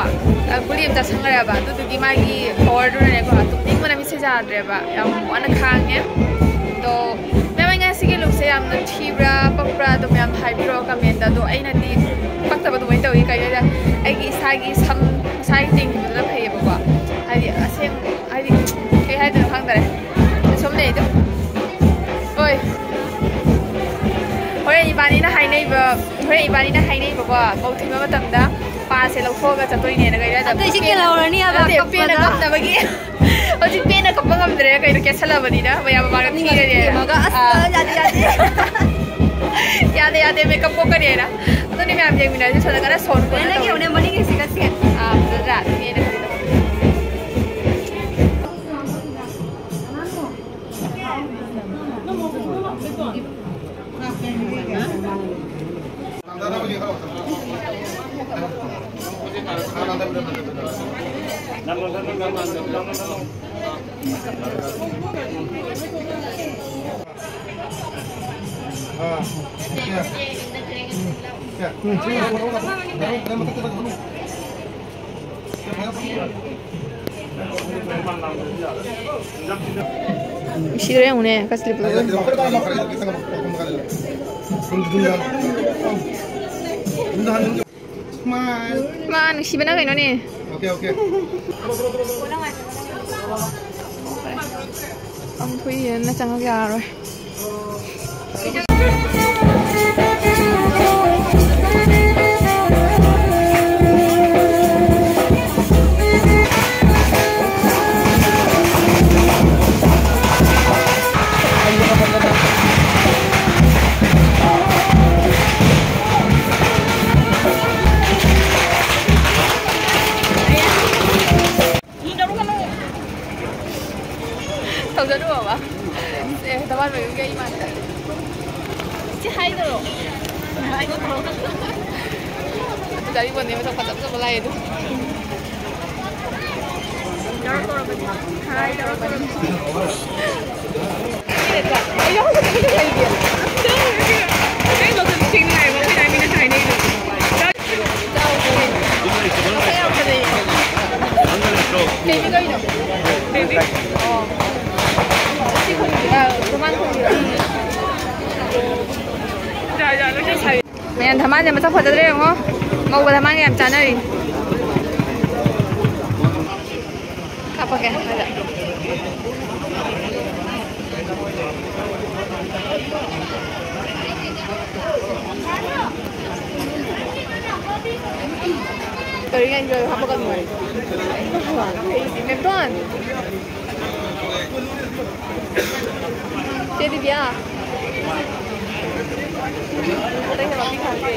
ꯑ, ꯒꯨꯂꯤ ꯑꯃ ꯆꯥꯁꯟꯈ꯭ꯔꯦꯕ꯫ ꯑꯗꯨꯗꯨꯒꯤ ꯃꯥꯒꯤ power ꯗꯨꯅꯅꯦꯀꯣ, ꯇꯨꯝꯅꯤꯡꯕꯅ ꯃꯤꯠꯁꯦ ꯌꯥꯗ꯭ꯔꯦꯕ꯫ ꯌꯥꯝ ꯋꯥꯅ ꯈꯥꯡꯉꯦ꯫ ꯑꯗꯣ ꯃꯌꯥꯝ, ꯑꯩ ꯉꯁꯤꯒꯤ look ꯁꯦ ꯌꯥꯝꯅ ꯊꯤꯕ꯭ꯔꯥ ꯄꯛꯄ꯭ꯔꯥ ꯑꯗꯨꯝ ꯌꯥꯝ ꯍꯥꯏꯕꯤꯔꯛꯑꯣ comment ꯇ꯫ ꯑꯗꯣ ꯑꯩꯅꯗꯤ ꯄꯛꯇꯕ ꯑꯗꯨꯃꯥꯏꯅ ꯇꯧꯏ꯫ ꯀꯩꯒꯤꯅꯣꯗ ꯑꯩꯒꯤ ꯏꯁꯥꯒꯤ ꯁꯝ, ꯏꯁꯥꯒꯤ ꯇꯤꯡꯈꯤꯕꯗꯨꯅ ꯐꯩꯌꯦꯕꯀꯣ꯫ ꯍꯥꯏꯗꯤ ꯑꯁꯦꯡ-, ꯍꯥꯏꯗꯤ ꯀꯩ ꯍꯥꯏꯗꯣꯏꯅꯣ ꯈꯪꯗꯔꯦ꯫ ꯁꯨꯝ ꯂꯩ ꯑꯗꯨꯝ꯫ ꯍꯣꯏ꯫ ꯍꯣꯔꯦꯟ ꯏꯕꯥꯅꯤꯅ ꯍꯥꯏꯅꯩꯕ, ꯍꯣꯔꯦꯟ ꯏꯕꯥꯅꯤꯅ ꯍꯥꯏꯅꯩꯕꯀꯣ, ꯃꯧ ꯊꯤꯟꯕ ꯃꯇꯝꯗ ꯄꯥꯁꯦ ꯂꯧꯊꯣꯛꯑꯒ ꯆꯠꯇꯣꯏꯅꯦꯅ꯫ ꯀꯩꯅꯣ ꯍꯥꯏꯗ ꯑꯗꯨ ꯑꯩꯁꯦ ꯄꯦꯟꯅ-, ꯀꯦꯜꯍꯧꯔꯅꯤ ꯍꯥꯏꯕ ꯅꯠꯇꯦ, ꯄꯦꯟꯅ ꯀꯞꯄꯗ꯫ ꯀꯞꯇꯕꯒꯤ꯫ ꯍꯧꯖꯤꯛ ꯄꯦꯟꯅ ꯀꯞꯄ ꯉꯝꯗ꯭ꯔꯦ, ꯀꯩꯅꯣ, ꯀꯦꯁꯜꯂꯕꯅꯤꯅ ꯃꯌꯥꯝ ꯃꯃꯥꯡꯗ ꯊꯤꯔꯅꯤ ꯍꯥꯏꯅ꯫ ꯌꯦꯡꯉꯒ, ꯑꯁ, ꯑꯥ꯫ ꯌꯥꯗꯦ, ꯌꯥꯗꯦ꯫ ꯌꯥꯗꯦ, ꯌꯥꯗꯦ, makeup ꯀꯣꯛꯀꯅꯤ ꯍꯥꯏꯅ꯫ ꯑꯗꯨꯅꯤ ꯃꯌꯥꯝ ꯌꯦꯡꯃꯤꯟꯅꯔꯁꯤ, ꯁꯣꯝꯗ ꯀꯟꯅ ꯁꯣꯟ ꯈꯣꯠꯅ ꯅꯪꯒꯤ ꯇꯧꯔꯤ꯫ ꯍꯧꯅꯦ ꯃꯅꯤꯡꯒꯤꯁꯤꯒ ꯁꯦ꯫ ꯑꯥ, ꯐꯖꯗ꯭ꯔꯥ? ꯑꯗꯨꯅꯦ ꯑꯩꯅ ꯈꯜꯂꯤꯗꯣ꯫ ꯅꯨꯡꯁꯤꯗ꯭ꯔꯥ ꯌꯦꯡꯉꯨꯅꯦ, ꯀꯁꯂꯤꯞ꯫ ꯃꯥ ꯅꯨꯡꯁꯤꯕꯅ ꯀꯩꯅꯣꯅꯦ꯫ Okay, okay. ꯄꯥꯡꯊꯣꯛꯏꯅ ꯆꯪꯉꯒ ꯌꯥꯔꯔꯣꯏ꯫ ꯇꯧꯖꯔꯨꯕ꯫ ꯑꯦ, ꯊꯕꯥꯜ ꯃꯌꯨꯝꯒꯤ ꯑꯩ ꯏꯃꯥꯟꯅꯕꯤ꯫ ꯁꯤ ꯍꯥꯏꯗꯔꯣ? ꯍꯥꯏꯗꯔꯣ? ꯑꯗꯨ ꯒꯥꯔꯤ ꯕꯣꯟꯗꯩ ꯃꯁꯛ ꯐꯖ ꯐꯖꯕ ꯂꯥꯛꯑꯦ ꯑꯗꯨ꯫ ꯍꯥꯏ ꯇꯧꯔꯛꯄꯅꯤ꯫ ꯑꯩ ꯌꯥꯎꯗꯕ ꯂꯩꯒꯦ꯫ ꯀꯩꯅꯣ ꯈꯪꯗꯦ, ꯊꯦꯡꯅ ꯍꯥꯏꯕ, ꯑꯩꯈꯣꯏ ꯂꯥꯏ ꯃꯤꯅ ꯍꯥꯏꯅꯩꯗꯣ꯫ ꯃꯌꯥꯝ ꯊꯝꯃꯥꯟꯁꯦ ꯃꯁꯛ ꯐꯖꯗ꯭ꯔꯦ ꯌꯦꯡꯉꯣ꯫ ꯃꯧꯒ ꯊꯝꯃꯥꯟꯒ ꯌꯥꯝ ꯆꯥꯟꯅꯔꯤ꯫ ꯀꯥꯞꯄꯛꯀꯦ꯫ ꯀꯔꯤ ꯌꯦꯟꯖꯣꯏ ꯍꯥꯞꯄꯛꯀꯅꯨ ꯍꯥꯏ? ꯃꯦꯝꯇꯣꯟ꯫ ꯆꯦ ꯗꯤꯕꯤꯌꯥ꯫ ꯑꯇꯩ ꯊꯕꯛ ꯄꯤꯈ꯭ꯔꯒꯦ꯫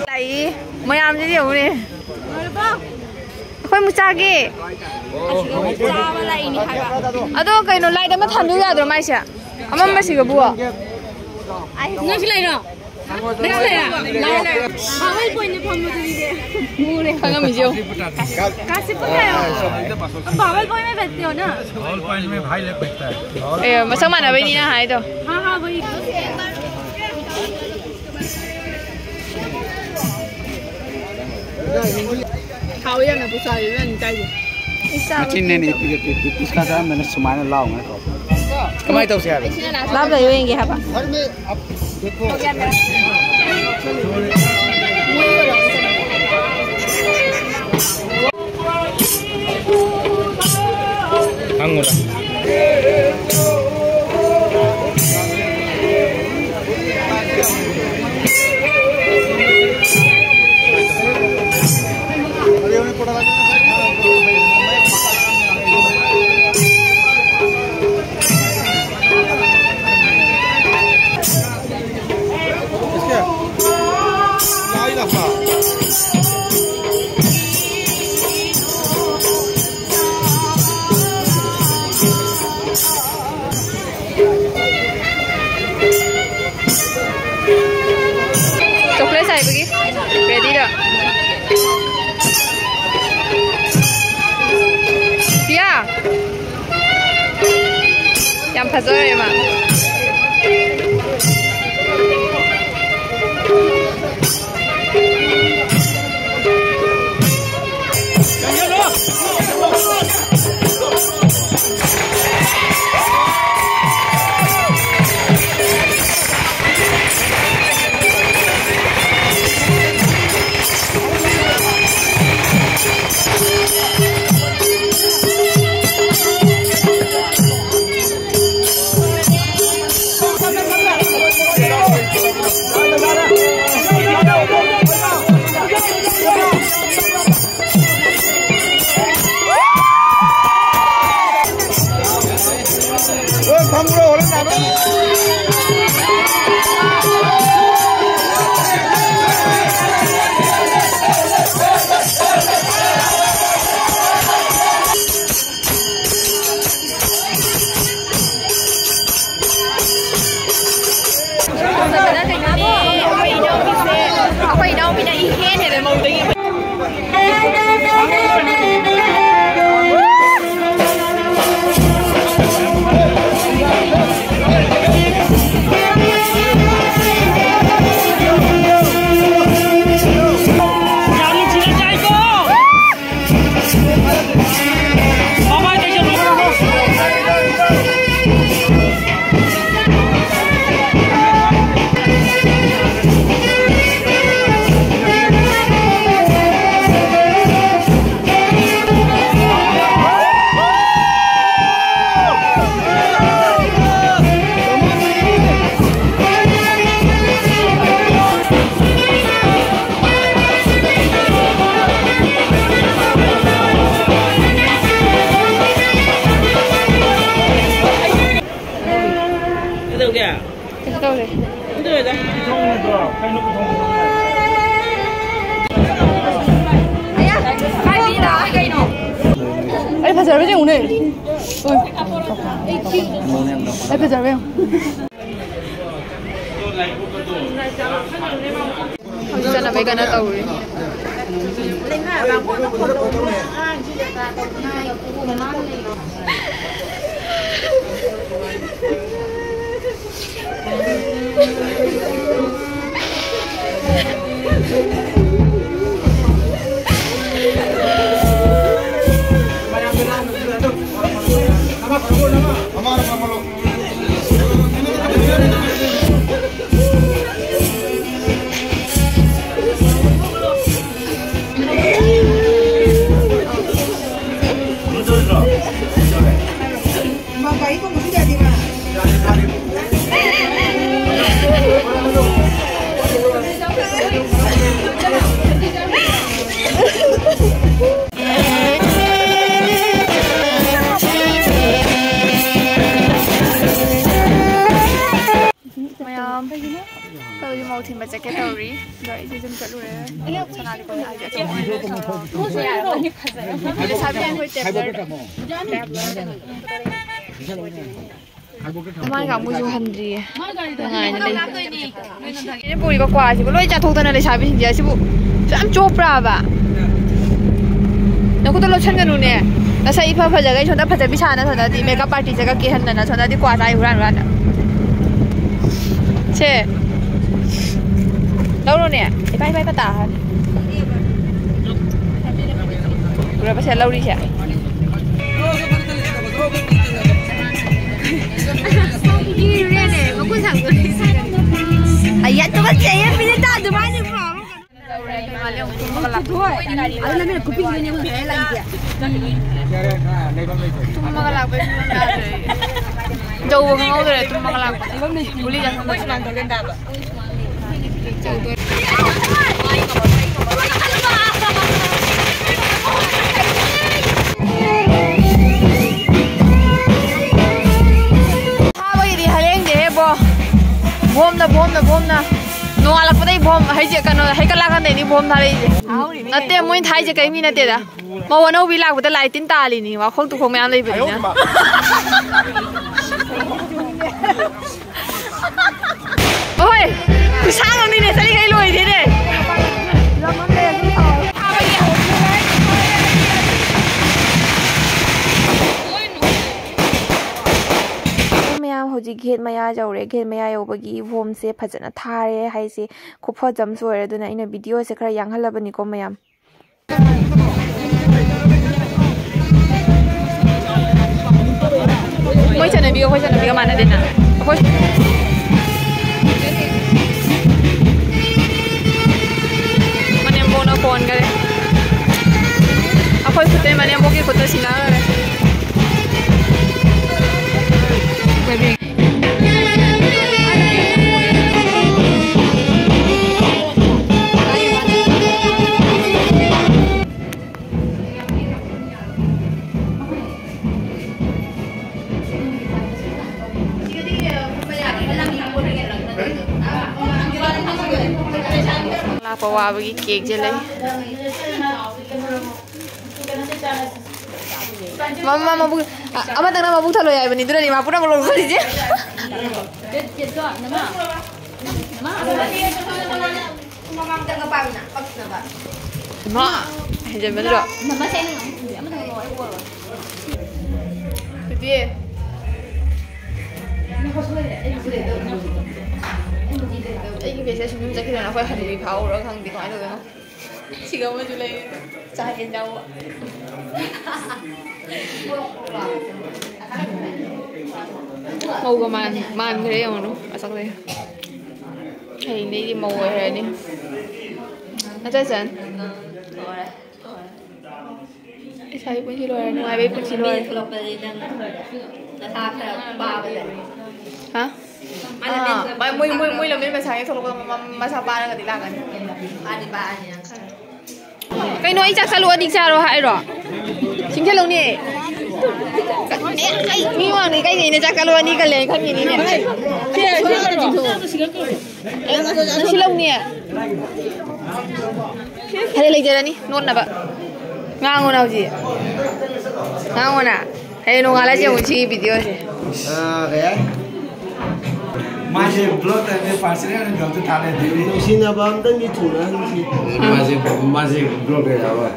ꯂꯥꯛꯏ ꯃꯌꯥꯝꯁꯤꯗꯤ ꯌꯦꯡꯉꯨꯅꯦ꯫ ꯑꯩꯈꯣꯏ ꯃꯨꯆꯥꯒꯤ꯫ ꯑꯁꯤꯒ ꯆꯥꯕ ꯂꯥꯛꯏꯅꯤ ꯍꯥꯏꯕ꯫ ꯑꯗꯣ ꯀꯩꯅꯣ, ꯂꯥꯏꯠ ꯑꯃ ꯊꯥꯟꯕꯤꯌꯨ ꯌꯥꯗ꯭ꯔꯣ ꯃꯥꯏꯁꯦ? ꯑꯃꯝꯕꯁꯤꯒꯕꯨ꯫ ꯅꯪꯁꯨ ꯂꯩꯔꯣ? ꯅꯪ ꯂꯩꯔꯦ? ꯂꯩꯔꯦ, ꯂꯩꯔꯦ꯫ ꯕꯥꯋꯜ ꯄꯣꯏꯟꯠꯇ ꯐꯝꯕꯗꯨꯅꯤꯅꯦ꯫ ꯎꯔꯦ꯫ ꯈꯪꯉꯝꯃꯤꯁꯦ ꯌꯦꯡꯉꯨ꯫ ꯀꯥꯁꯤꯞ ꯄꯨꯈ꯭ꯔꯦ꯫ ꯕꯥꯋꯜ ꯄꯣꯏꯟꯠ ꯃꯦ ꯕꯦꯊꯇꯦ ꯍꯣ ꯅ꯫ ꯕꯥꯋꯜ ꯄꯣꯏꯟꯠ ꯃꯦ ꯕꯦꯊꯇꯦ ꯍꯣ ꯅ꯫ ꯑꯦ, ꯃꯁꯛ ꯃꯥꯟꯅꯕꯩꯅꯤꯅ ꯍꯥꯏꯗꯣ꯫ ꯍꯥ, ꯍꯥ, ꯋꯥꯍꯤ꯫ ꯍꯥꯎ ꯌꯥꯝꯅ ꯄꯨꯁꯥ ꯏꯕꯦꯟ ꯆꯥꯏꯁꯦ꯫ ꯃꯆꯤꯟꯅꯦꯅꯦ ꯏꯄꯤꯒ ꯄꯤ-, ꯄꯤ-, ꯄꯤꯁꯀꯥ ꯆꯥꯔꯝꯗꯅ ꯁꯨꯃꯥꯏꯅ ꯂꯥꯎ ꯉꯥꯏꯈꯣ꯫ ꯀꯃꯥꯏꯅ ꯇꯧꯁꯦ ꯍꯥꯏꯕ? ꯂꯥꯞꯅ ꯌꯦꯡꯒꯦ ꯍꯥꯏꯕ꯫ ꯍꯪꯉꯨꯔꯥ꯫ ꯆꯣꯀ꯭ꯂꯦꯠ ꯁꯥꯏꯕꯒꯤ ꯔꯦꯗꯤꯗ꯫ ꯄꯤꯌꯥ꯫ ꯌꯥꯝ ꯐꯖꯔꯦ ꯃꯥ꯫ ꯑꯩ ꯐꯖꯔꯕ ꯌꯦꯡꯉꯨꯅꯦ꯫ ꯍꯣꯏ꯫ ꯑꯩ ꯐꯖꯔꯕ ꯌꯦꯡꯉꯨ꯫ ꯍꯧꯖꯤꯛ ꯆꯠꯅꯕꯩ ꯀꯟꯅ ꯇꯧꯔꯤ꯫ ꯃꯌꯥꯝ ꯀꯩꯅꯣ ꯇꯧꯔꯤ, ꯃꯧ ꯊꯤꯟꯕ ꯆꯠꯀꯦ ꯇꯧꯔꯤ꯫ ꯑꯗꯣ ꯑꯩꯁꯦ ꯑꯗꯨꯝ ꯆꯠꯂꯨꯔꯦ꯫ ꯁꯅꯥꯗꯤ ꯀꯣꯟꯅ ꯍꯥꯏꯒꯦ꯫ ꯂꯩꯁꯥꯕꯤ ꯑꯩꯈꯣꯏ ꯇꯦꯕꯜ꯫ ꯃꯃꯥ ꯀꯥꯡꯕꯨꯁꯨ ꯍꯟꯗ꯭ꯔꯤꯌꯦ꯫ ꯉꯥꯏꯅ ꯂꯩ꯫ ꯑꯩꯅ ꯄꯨꯔꯤꯕ ꯀ꯭ꯋꯥꯁꯤꯕꯨ ꯂꯣꯏ ꯆꯥꯊꯣꯛꯇꯅ ꯂꯩꯁꯥꯕꯤꯁꯤꯡꯁꯦ ꯑꯁꯤꯕꯨ ꯌꯥꯝ ꯆꯣꯞꯄ꯭ꯔꯥꯕ? ꯅꯈꯨꯠꯇ ꯂꯣꯠꯁꯟꯒꯅꯨꯅꯦ꯫ ꯅꯁꯛ ꯏꯐ ꯐꯖꯒꯩ ꯁꯣꯝꯗ ꯐꯖꯕꯤ ꯁꯥꯅ ꯁꯣꯝꯗꯗꯤ ꯃꯦꯀꯞ ꯑꯥꯔꯇꯤꯁꯇꯒ ꯀꯦꯍꯟꯗꯅ ꯁꯣꯝꯗꯗꯤ ꯀ꯭ꯋꯥ ꯆꯥꯏ ꯍꯨꯔꯥꯟ ꯍꯨꯔꯥꯟꯅ꯫ ꯁꯦ꯫ ꯂꯧꯔꯣꯅꯦ꯫ ꯏꯄꯥ ꯏꯄꯥ ꯏꯄꯥ ꯇꯥꯍꯟ꯫ ꯎꯔꯕ ꯁꯦ ꯂꯧꯔꯤꯁꯦ? ꯑꯌꯥ, ꯇꯨꯀꯠꯆꯩꯌꯦ, ꯃꯤꯅꯤꯠ ꯇꯥ ꯑꯗꯨꯃꯥꯏꯅ ꯇꯨꯝꯃꯒ ꯂꯥꯛꯄ꯫ ꯇꯨꯝꯃꯒ ꯂꯥꯛꯄ꯫ ꯇꯨꯝꯃꯒ ꯂꯥꯛꯄ꯫ ꯇꯧꯕ ꯈꯪꯍꯧꯗ꯭ꯔꯦ, ꯇꯨꯝꯃꯒ ꯂꯥꯛꯄ꯫ ꯒꯨꯂꯤ ꯆꯥꯁꯟꯕ ꯁꯨꯃꯥꯏꯅ ꯇꯧꯒꯦ ꯇꯥꯕ꯫ ꯊꯥꯕꯒꯤꯗꯤ ꯍꯌꯦꯡꯗꯤ ꯍꯦꯕꯣ꯫ ꯕꯣꯝꯅ, ꯕꯣꯝꯅ, ꯕꯣꯝꯅ꯫ ꯅꯣꯡꯉꯥꯜ- ꯂꯥꯛꯄꯗꯩ ꯕꯣꯝ ꯍꯩꯁꯦ ꯀꯩꯅꯣ ꯍꯩꯀꯠꯂꯀꯥꯟꯗꯩꯅꯤ ꯕꯣꯝ ꯊꯥꯔꯛꯏꯁꯦ꯫ ꯅꯠꯇꯦ, ꯃꯣꯏꯅ ꯊꯥꯏꯁꯦ ꯀꯩ ꯃꯤ ꯅꯠꯇꯦꯗ꯫ ꯃꯧ ꯑꯅꯧꯕꯤ ꯂꯥꯛꯄꯗ ꯂꯥꯏ ꯇꯤꯟ ꯇꯥꯜꯂꯤꯅꯤ, ꯋꯥꯈꯣꯛ ꯇꯨꯈꯣꯛ ꯃꯌꯥꯝ ꯂꯩꯕꯅꯤꯅ꯫ ꯍꯣꯏ, ꯈꯨꯁꯥꯡ ꯑꯃꯅꯤꯅꯦ, ꯆꯠꯂꯤꯈꯩ ꯂꯣꯏꯗꯦꯅꯦ꯫ ꯃꯌꯥꯝ ꯍꯧꯖꯤꯛ ꯒꯦꯠ ꯃꯌꯥ ꯌꯧꯔꯦ꯫ ꯒꯦꯠ ꯃꯌꯥ ꯌꯧꯕꯒꯤ ꯕꯣꯝꯁꯦ ꯐꯖꯅ ꯊꯥꯔꯦ ꯍꯥꯏꯁꯦ꯫ ꯈꯨꯐꯖ ꯑꯃꯁꯨ ꯑꯣꯏꯔꯦ꯫ ꯑꯗꯨꯅ ꯑꯩꯅ ꯚꯤꯗꯤꯑꯣꯁꯦ ꯈꯔ ꯌꯥꯡꯍꯜꯂꯕꯅꯤꯀꯣ ꯃꯌꯥꯝ꯫ ꯃꯣꯏ ꯆꯠꯅꯕꯤꯒ ꯑꯩꯈꯣꯏ ꯆꯠꯅꯕꯤꯒ ꯃꯥꯟꯅꯗꯦꯅ꯫ ꯑꯩꯈꯣꯏ ꯃꯅꯦꯝꯕꯣꯛꯅ ꯀꯣꯟꯈꯔꯦ꯫ ꯑꯩꯈꯣꯏ ꯈꯨꯠꯇꯩ ꯃꯅꯦꯝꯕꯣꯛꯀꯤ ꯈꯨꯠꯇ ꯁꯤꯟꯅꯈꯔꯦ꯫ ꯂꯥꯛꯄ ꯋꯥꯕꯒꯤ ꯀꯦꯛꯁꯦ ꯂꯩ꯫ ꯃꯃꯥ ꯃꯕꯨꯛ ꯑ- ꯑꯃꯇꯪꯅ ꯃꯕꯨꯛ ꯊꯜꯂꯣꯏ ꯍꯥꯏꯕꯅꯤ, ꯑꯗꯨꯅꯅꯤ ꯃꯥ ꯄꯨꯝꯅꯃꯛ ꯂꯧꯊꯣꯛꯈ꯭ꯔꯤꯁꯦ꯫ ꯏꯃꯥ, ꯍꯦꯟꯖꯟꯃꯟꯗ꯭ꯔꯣ? ꯃꯃꯥꯁꯦ ꯑꯩꯅ ꯉꯥꯡꯕ ꯈꯨꯝꯗꯦ꯫ ꯑꯃꯇꯪ ꯂꯧ, ꯑꯩ ꯑꯣꯏꯔꯣꯏ꯫ ꯕꯤꯕꯤ꯫ ꯑꯩꯒꯤ ꯕꯦꯒꯁꯦ ꯁꯨꯝ ꯁꯨꯝ ꯆꯠꯈꯤꯗꯅ ꯑꯩꯈꯣꯏ ꯍꯅꯨꯕꯤ ꯐꯥꯎꯔ ꯈꯪꯗꯦ ꯀꯃꯥꯏꯅ ꯇꯧꯗꯣꯏꯅꯣ꯫ ꯁꯤꯒ ꯑꯃꯁꯨ ꯂꯩꯔꯦ꯫ ꯆꯥ ꯌꯦꯟ ꯌꯥꯎꯕ꯫ ꯃꯧꯒ ꯃꯥꯟ- ꯃꯥꯟꯈ꯭ꯔꯦ ꯌꯦꯡꯉꯨꯅꯨ ꯃꯁꯛꯁꯦ꯫ ꯍꯌꯦꯡꯗꯩꯗꯤ ꯃꯧ ꯑꯣꯏꯈ꯭ꯔꯅꯤ꯫ ꯅꯠꯇ꯭ꯔ ꯆꯟ? ꯂꯣꯏꯔꯦ, ꯂꯣꯏꯔꯦ꯫ ꯏꯁꯥꯒꯤ ꯄꯨꯟꯁꯤ ꯂꯣꯏꯔꯦ, ꯅꯨꯡꯉꯥꯏꯕꯒꯤ ꯄꯨꯟꯁꯤ ꯂꯣꯏꯔꯦ꯫ ꯊꯣꯛꯂꯛꯄꯗꯤ ꯅꯪ ꯅꯁꯥ ꯈꯔ ꯄꯥꯕ ꯌꯥꯏ꯫ ꯍꯥ? ꯃꯥꯅ ꯑꯥ, ꯃꯦꯟ ꯃꯣꯏ ꯃꯣꯏ ꯃꯣꯏ ꯂꯝꯕꯤ ꯃꯁꯥꯒꯤ ꯊꯣꯛꯂꯛꯄꯗ ꯃ- ꯃ- ꯃꯁꯥ ꯄꯥꯔꯒꯗꯤ ꯂꯥꯛꯀꯅꯤ꯫ ꯄꯥꯅꯤ ꯄꯥꯅꯤ ꯅꯪ ꯈꯔ꯫ ꯀꯩꯅꯣ, ꯑꯩ ꯆꯥꯛ ꯆꯥꯂꯨ ꯑꯅꯤ ꯆꯥꯔꯣ ꯍꯥꯏꯔꯣ? ꯆꯤꯡꯁꯤꯜꯂꯧꯅꯦ꯫ ꯑꯦ, ꯑꯩ ꯃꯤ ꯃꯃꯥꯡꯗ ꯏꯀꯥꯏꯖꯩꯅꯦ, ꯆꯥꯛ ꯀꯜꯂꯣ ꯑꯅꯤ ꯀꯜꯂꯦ ꯈꯟꯈꯤꯅꯤꯅꯦ꯫ ꯅꯪ ꯁꯤ ꯂꯧꯅꯤ꯫ ꯐꯔꯦ, ꯂꯩꯖꯔꯅꯤ ꯅꯣꯠꯅꯕ꯫ ꯉꯥꯡꯉꯣꯅ ꯍꯧꯖꯤꯛ꯫ ꯉꯥꯡꯉꯣꯅ꯫ ꯍꯌꯦꯡ ꯅꯣꯡꯉꯥꯜꯂꯁꯤ ꯑꯃꯨꯛ ꯁꯤꯒꯤ ꯚꯤꯗꯤꯑꯣꯁꯦ꯫ ꯑꯥ, ꯀꯩ ꯍꯥꯏ? ꯃꯥꯁꯦ ꯕ꯭ꯂꯣꯛ ꯇꯧꯔꯗꯤ ꯄꯥꯔꯁꯅꯦꯜ ꯑꯣꯏꯅ ꯒ꯭ꯔꯨꯞꯇ ꯊꯥꯅꯗꯦ꯫ ꯅꯨꯡꯁꯤꯅꯕ ꯑꯝꯇꯪꯗꯤ ꯊꯨꯡꯅꯍꯟꯁꯤ꯫ ꯃꯥꯁꯦ, ꯃꯥꯁꯦ ꯕ꯭ꯂꯣꯛ ꯇꯧꯔꯕ?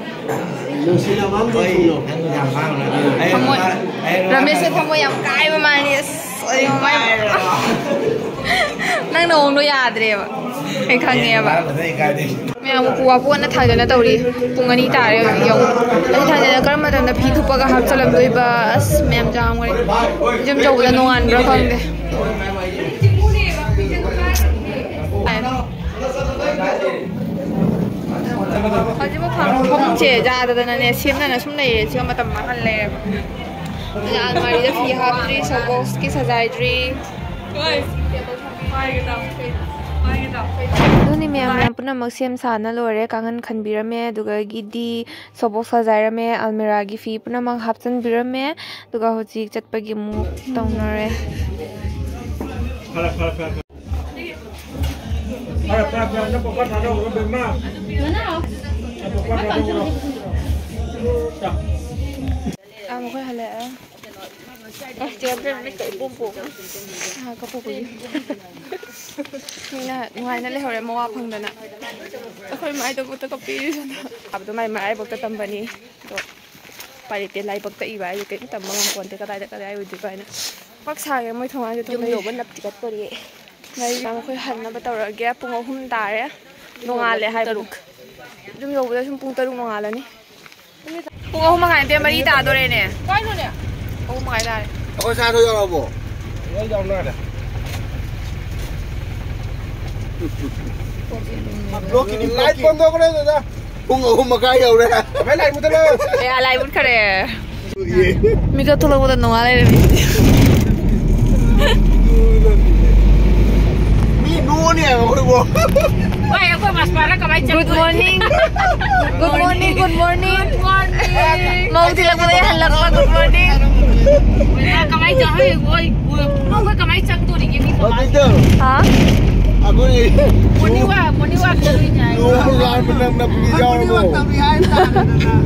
ꯅꯨꯡꯁꯤꯅꯕ ꯑꯝꯇꯪ ꯍꯣꯏ, ꯊꯨꯡꯅꯧ꯫ ꯅꯪ ꯌꯥꯝ ꯉꯥꯡꯅꯨ꯫ ꯑꯩ ꯊꯃꯣꯏ, ꯑꯩ ꯔꯃꯦꯁꯁꯦ ꯊꯃꯣꯏ ꯌꯥꯝ ꯀꯥꯏꯕ ꯃꯥꯜꯂꯤ꯫ ꯑꯁ, ꯑꯩ ꯃꯥꯏ-, ꯅꯪ ꯅꯑꯣꯡꯗꯣ ꯌꯥꯗ꯭ꯔꯦꯕ꯫ ꯑꯩ ꯈꯪꯉꯦꯕ꯫ ꯃꯌꯥꯝ ꯎꯄꯨ ꯋꯥꯄꯣꯟꯅ ꯊꯥꯡꯗꯅ ꯇꯧꯔꯤ꯫ ꯄꯨꯡ ꯑꯅꯤ ꯇꯥꯔꯦ ꯍꯧꯖꯤꯛ ꯌꯧꯕ꯫ ꯑꯁꯤ ꯊꯥꯡꯗꯅ ꯀꯔꯝꯕ ꯃꯇꯝꯗ ꯐꯤ ꯊꯨꯞꯄꯒ ꯍꯥꯞꯆꯜꯂꯝꯗꯣꯏꯕ? ꯑꯁ, ꯃꯌꯥꯝ ꯆꯥꯝꯈ꯭ꯔꯦ꯫ ꯌꯨꯝ ꯌꯧꯕꯗ ꯅꯣꯡꯉꯥꯟꯕ꯭ꯔꯥ ꯈꯪꯗꯦ꯫ ꯍꯧꯖꯤꯛꯐꯥꯎ ꯐꯝ-, ꯐꯃꯨꯡꯁꯦ ꯌꯥꯗꯗꯅꯅꯦ, ꯁꯦꯝꯗꯅ ꯁꯨꯝ ꯂꯩꯔꯦ꯫ ꯁꯤꯒ ꯃꯇꯝ ꯃꯥꯡꯍꯜꯂꯦꯕ꯫ ꯑꯗꯨꯅ ꯑꯜꯃꯥꯔꯤꯗ ꯐꯤ ꯍꯥꯞꯇ꯭ꯔꯤ, ꯁꯣ ꯕꯣꯛꯁꯀꯤ ꯁꯖꯥꯏꯗ꯭ꯔꯤ꯫ ꯑꯗꯨꯅꯤ ꯃꯌꯥꯝ, ꯃꯌꯥꯝ ꯄꯨꯝꯅꯃꯛ ꯁꯦꯝ ꯁꯥꯅ ꯂꯣꯏꯔꯦ꯫ ꯀꯥꯡꯈꯟ ꯈꯟꯕꯤꯔꯝꯃꯦ, ꯑꯗꯨꯗꯒꯤꯗꯤ ꯁꯣ ꯕꯣꯛꯁ ꯁꯖꯥꯏꯔꯝꯃꯦ, ꯑꯜꯃꯤꯔꯥꯒꯤ ꯐꯤ ꯄꯨꯝꯅꯃꯛ ꯍꯥꯞꯆꯤꯟꯕꯤꯔꯝꯃꯦ꯫ ꯑꯗꯨꯒ ꯍꯧꯖꯤꯛ ꯆꯠꯄꯒꯤ ꯑꯃꯨꯛ ꯇꯧꯅꯔꯦ꯫ ꯐꯔꯦ, ꯐꯔꯦ, ꯐꯔꯦ꯫ ꯐꯔꯦ, ꯐꯔꯦ, ꯐꯔꯦ, ꯅꯪ ꯄꯣꯛꯄ ꯊꯥꯗꯣꯛꯈ꯭ꯔꯣ, ꯕꯦꯝꯃ꯫ ꯅꯪ ꯄꯣꯛꯄ ꯊꯥꯗꯣꯛꯈ꯭ꯔꯣ꯫ ꯑꯥ, ꯃꯈꯣꯏ ꯍꯜꯂꯛꯑꯦ꯫ ꯑꯁ, ꯆꯦ ꯕꯦꯝꯃ ꯃꯤꯠꯀ ꯏꯄꯣꯝ ꯄꯣꯝ꯫ ꯑꯥ, ꯀꯞꯄꯨꯕꯒꯤ꯫ ꯃꯤꯅ ꯅꯨꯡꯉꯥꯏꯅ ꯂꯩꯍꯧꯔꯦ ꯃꯋꯥ ꯐꯪꯗꯅ꯫ ꯑꯩꯈꯣꯏ ꯃꯥꯏꯗꯃꯛꯇ ꯀꯞꯄꯤꯔꯤꯗꯅ꯫ ꯑꯕꯗꯣ ꯃꯥꯏ ꯃꯔꯥꯏꯕꯛꯇ ꯇꯝꯕꯅꯤ꯫ ꯑꯗꯣ ꯎꯄꯥꯏ ꯂꯩꯇꯦ, ꯂꯥꯏꯕꯛꯇ ꯏꯕ ꯍꯥꯏꯁꯦ ꯀꯔꯤꯝ ꯇꯝꯕ ꯉꯝꯄꯣꯟꯇꯦ, ꯀꯗꯥꯏꯗ ꯀꯗꯥꯏ ꯑꯣꯏꯗꯣꯏꯕ ꯍꯥꯏꯅ꯫ ꯄꯥꯛ ꯁꯥꯒꯦ ꯃꯣꯏ ꯊꯣꯡꯒꯥꯟꯁꯦ ꯌꯨꯝ ꯊꯣꯛꯂꯛꯑꯦ꯫ ꯌꯧꯕ ꯅꯞꯇꯤ ꯀꯠꯇꯣꯔꯤꯌꯦ꯫ ꯂꯥꯏꯔꯤꯛ ꯇꯝꯕ ꯑꯩꯈꯣꯏ ꯍꯟꯅꯕ ꯇꯧꯔꯒꯦ꯫ ꯄꯨꯡ ꯑꯍꯨꯝ ꯇꯥꯔꯦ꯫ ꯅꯣꯡꯉꯥꯜꯂꯦ ꯍꯥꯏꯕꯨ꯫ ꯌꯨꯝ ꯌꯧꯕꯗ ꯁꯨꯝ ꯄꯨꯡ ꯇꯔꯨꯛ ꯅꯣꯡꯉꯥꯜꯂꯅꯤ꯫ ꯄꯨꯡ ꯑꯍꯨꯝ ꯃꯈꯥꯏ ꯅꯠꯇꯦ, ꯃꯔꯤ ꯇꯥꯗꯣꯔꯦꯅꯦ꯫ ꯀꯥꯏꯅꯣꯅꯦ? ꯑꯍꯨꯝ ꯃꯈꯥꯏ ꯇꯥꯔꯦ꯫ ꯑꯩꯈꯣꯏ ꯆꯥꯗꯣ ꯌꯧꯔꯕꯣ? ꯂꯣꯏ ꯌꯧꯅꯔꯦ꯫ ꯂꯥꯏꯠ ꯕꯟꯗꯣ ꯈꯔ ꯗꯥꯗꯥ꯫ ꯄꯨꯡ ꯑꯍꯨꯝ ꯃꯈꯥꯏ ꯌꯧꯔꯦ꯫ ꯚꯥꯏ, ꯂꯥꯏꯠ ꯃꯨꯊꯠꯂꯣ꯫ ꯑꯦ, ꯂꯥꯏꯠ ꯃꯨꯠꯈꯔꯦ꯫ ꯃꯤꯀꯞ ꯊꯣꯛꯂꯛꯄꯗ ꯅꯣꯡꯉꯥꯜ ꯂꯩꯔꯝꯃꯦ꯫ ꯃꯤ ꯅꯣꯛꯑꯅꯤ ꯍꯥꯏꯕ ꯑꯩꯈꯣꯏꯕꯨ꯫ ꯚꯥꯏ, ꯑꯩꯈꯣꯏ ꯃꯁꯄꯥꯅ ꯀꯃꯥꯏꯅ ꯆꯠꯇꯣꯏꯅꯣ? Good morning. Good morning, good morning. Good morning. ꯊꯤꯜꯂꯛꯄꯗ ꯌꯥꯍꯜꯂꯛꯄ꯫ Good morning꯫ ꯀꯃꯥꯏ ꯇꯧ-, ꯍꯣꯏ, ꯍꯣꯏ, ꯄꯨꯡ ꯑꯃ ꯀꯃꯥꯏ ꯆꯪꯗꯣꯔꯤꯒꯦ ꯃꯤ ꯃꯃꯥꯡꯗ? ꯍꯥ? ꯑꯩꯈꯣꯏ morning walk, morning walk ꯆꯠꯂꯨꯏꯅꯦ ꯍꯥꯏ꯫ ꯂꯨꯍꯣꯡꯕ ꯂꯥꯟꯕ ꯅꯪꯅ ꯄꯨꯡ ꯌꯥꯎꯔꯕꯣ?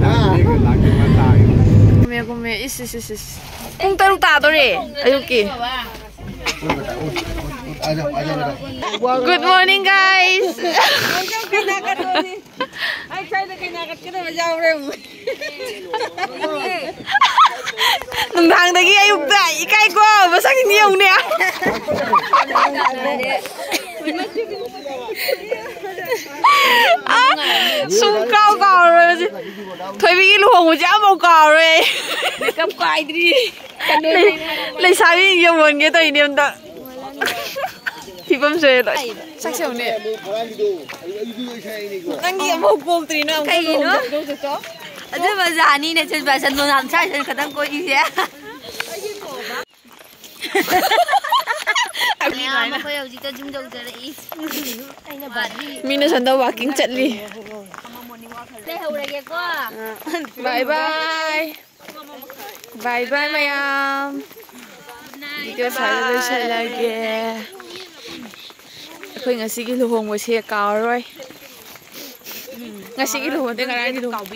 ꯍꯥ? ꯒꯨꯝꯃꯦ, ꯒꯨꯝꯃꯦ꯫ ꯏꯁ, ꯏꯁ, ꯏꯁ, ꯏꯁ꯫ ꯄꯨꯡ ꯇꯔꯨꯛ ꯇꯥꯗꯣꯔꯦ ꯑꯌꯨꯛꯀꯤ꯫ Good morning, guys. ꯑꯩ ꯁ꯭ꯋꯥꯏꯗ ꯀꯩꯅꯥ ꯀꯠꯀꯗꯕ ꯌꯥꯎꯔꯦ ꯑꯃꯨꯛ꯫ ꯅꯨꯡꯗꯥꯡꯗꯒꯤ ꯑꯌꯨꯛꯇ ꯏꯀꯥꯏꯀꯣ, ꯃꯁꯛꯁꯤꯡꯗꯤ ꯌꯦꯡꯉꯨꯅꯦ꯫ ꯑ, ꯁꯨꯝ ꯀꯥꯎ ꯀꯥꯎꯔꯣꯏ ꯍꯧꯖꯤꯛ꯫ ꯊꯣꯏꯕꯤꯒꯤ ꯂꯨꯍꯣꯡꯕꯁꯦ ꯑꯃꯐꯥꯎ ꯀꯥꯎꯔꯣꯏ ꯑꯩ꯫ Makeup ꯀꯥꯏꯗ꯭ꯔꯤ꯫ ꯂꯩ-, ꯂꯩꯁꯥꯕꯤ ꯌꯦꯡꯍꯟꯒꯦ ꯇꯧꯔꯤꯅꯦ ꯑꯝꯇ꯫ ꯐꯤꯕꯝ ꯁꯣꯏꯔꯦ ꯂꯣꯏ꯫ ꯁꯛꯁꯦ ꯌꯦꯡꯉꯨꯅꯦ꯫ ꯅꯪꯒꯤ ꯑꯃꯐꯥꯎ ꯄꯣꯛꯇ꯭ꯔꯤ, ꯅꯪ ꯑꯃꯨꯛꯀ ꯀꯩꯒꯤꯅꯣ? ꯂꯨꯍꯣꯡꯖꯧ ꯆꯠꯇꯣ꯫ ꯑꯗꯨ ꯃꯖꯥꯅꯤꯅꯦ, ꯆꯠꯄ ꯁꯟꯗꯣ ꯌꯥꯝ ꯁꯥꯏ, ꯁꯟ ꯈꯛꯇꯪ ꯀꯣꯏꯔꯤꯁꯦ꯫ ꯃꯌꯥꯝ ꯑꯩꯈꯣꯏ ꯍꯧꯖꯤꯛꯇ ꯖꯨꯝ ꯌꯧꯖꯔꯛꯏ꯫ ꯑꯩꯅ ꯕꯥꯔꯤ꯫ ꯃꯤꯅ ꯁꯣꯝꯗ walking ꯆꯠꯂꯤ꯫ ꯂꯩꯍꯧꯔꯒꯦꯀꯣ꯫ Bye bye꯫ Bye bye ꯃꯌꯥꯝ꯫ Video ꯁ꯭ꯋꯥꯏꯗ ꯂꯣꯏꯁꯤꯜꯂꯒꯦ꯫ ꯑꯩꯈꯣꯏ ꯉꯁꯤꯒꯤ ꯂꯨꯍꯣꯡꯕꯁꯦ ꯀꯥꯎꯔꯔꯣꯏ꯫ ꯉꯁꯤꯒꯤ ꯂꯨꯍꯣꯡꯗꯦ, ꯉꯔꯥꯡꯒꯤ ꯂꯨꯍꯣꯡꯕ꯫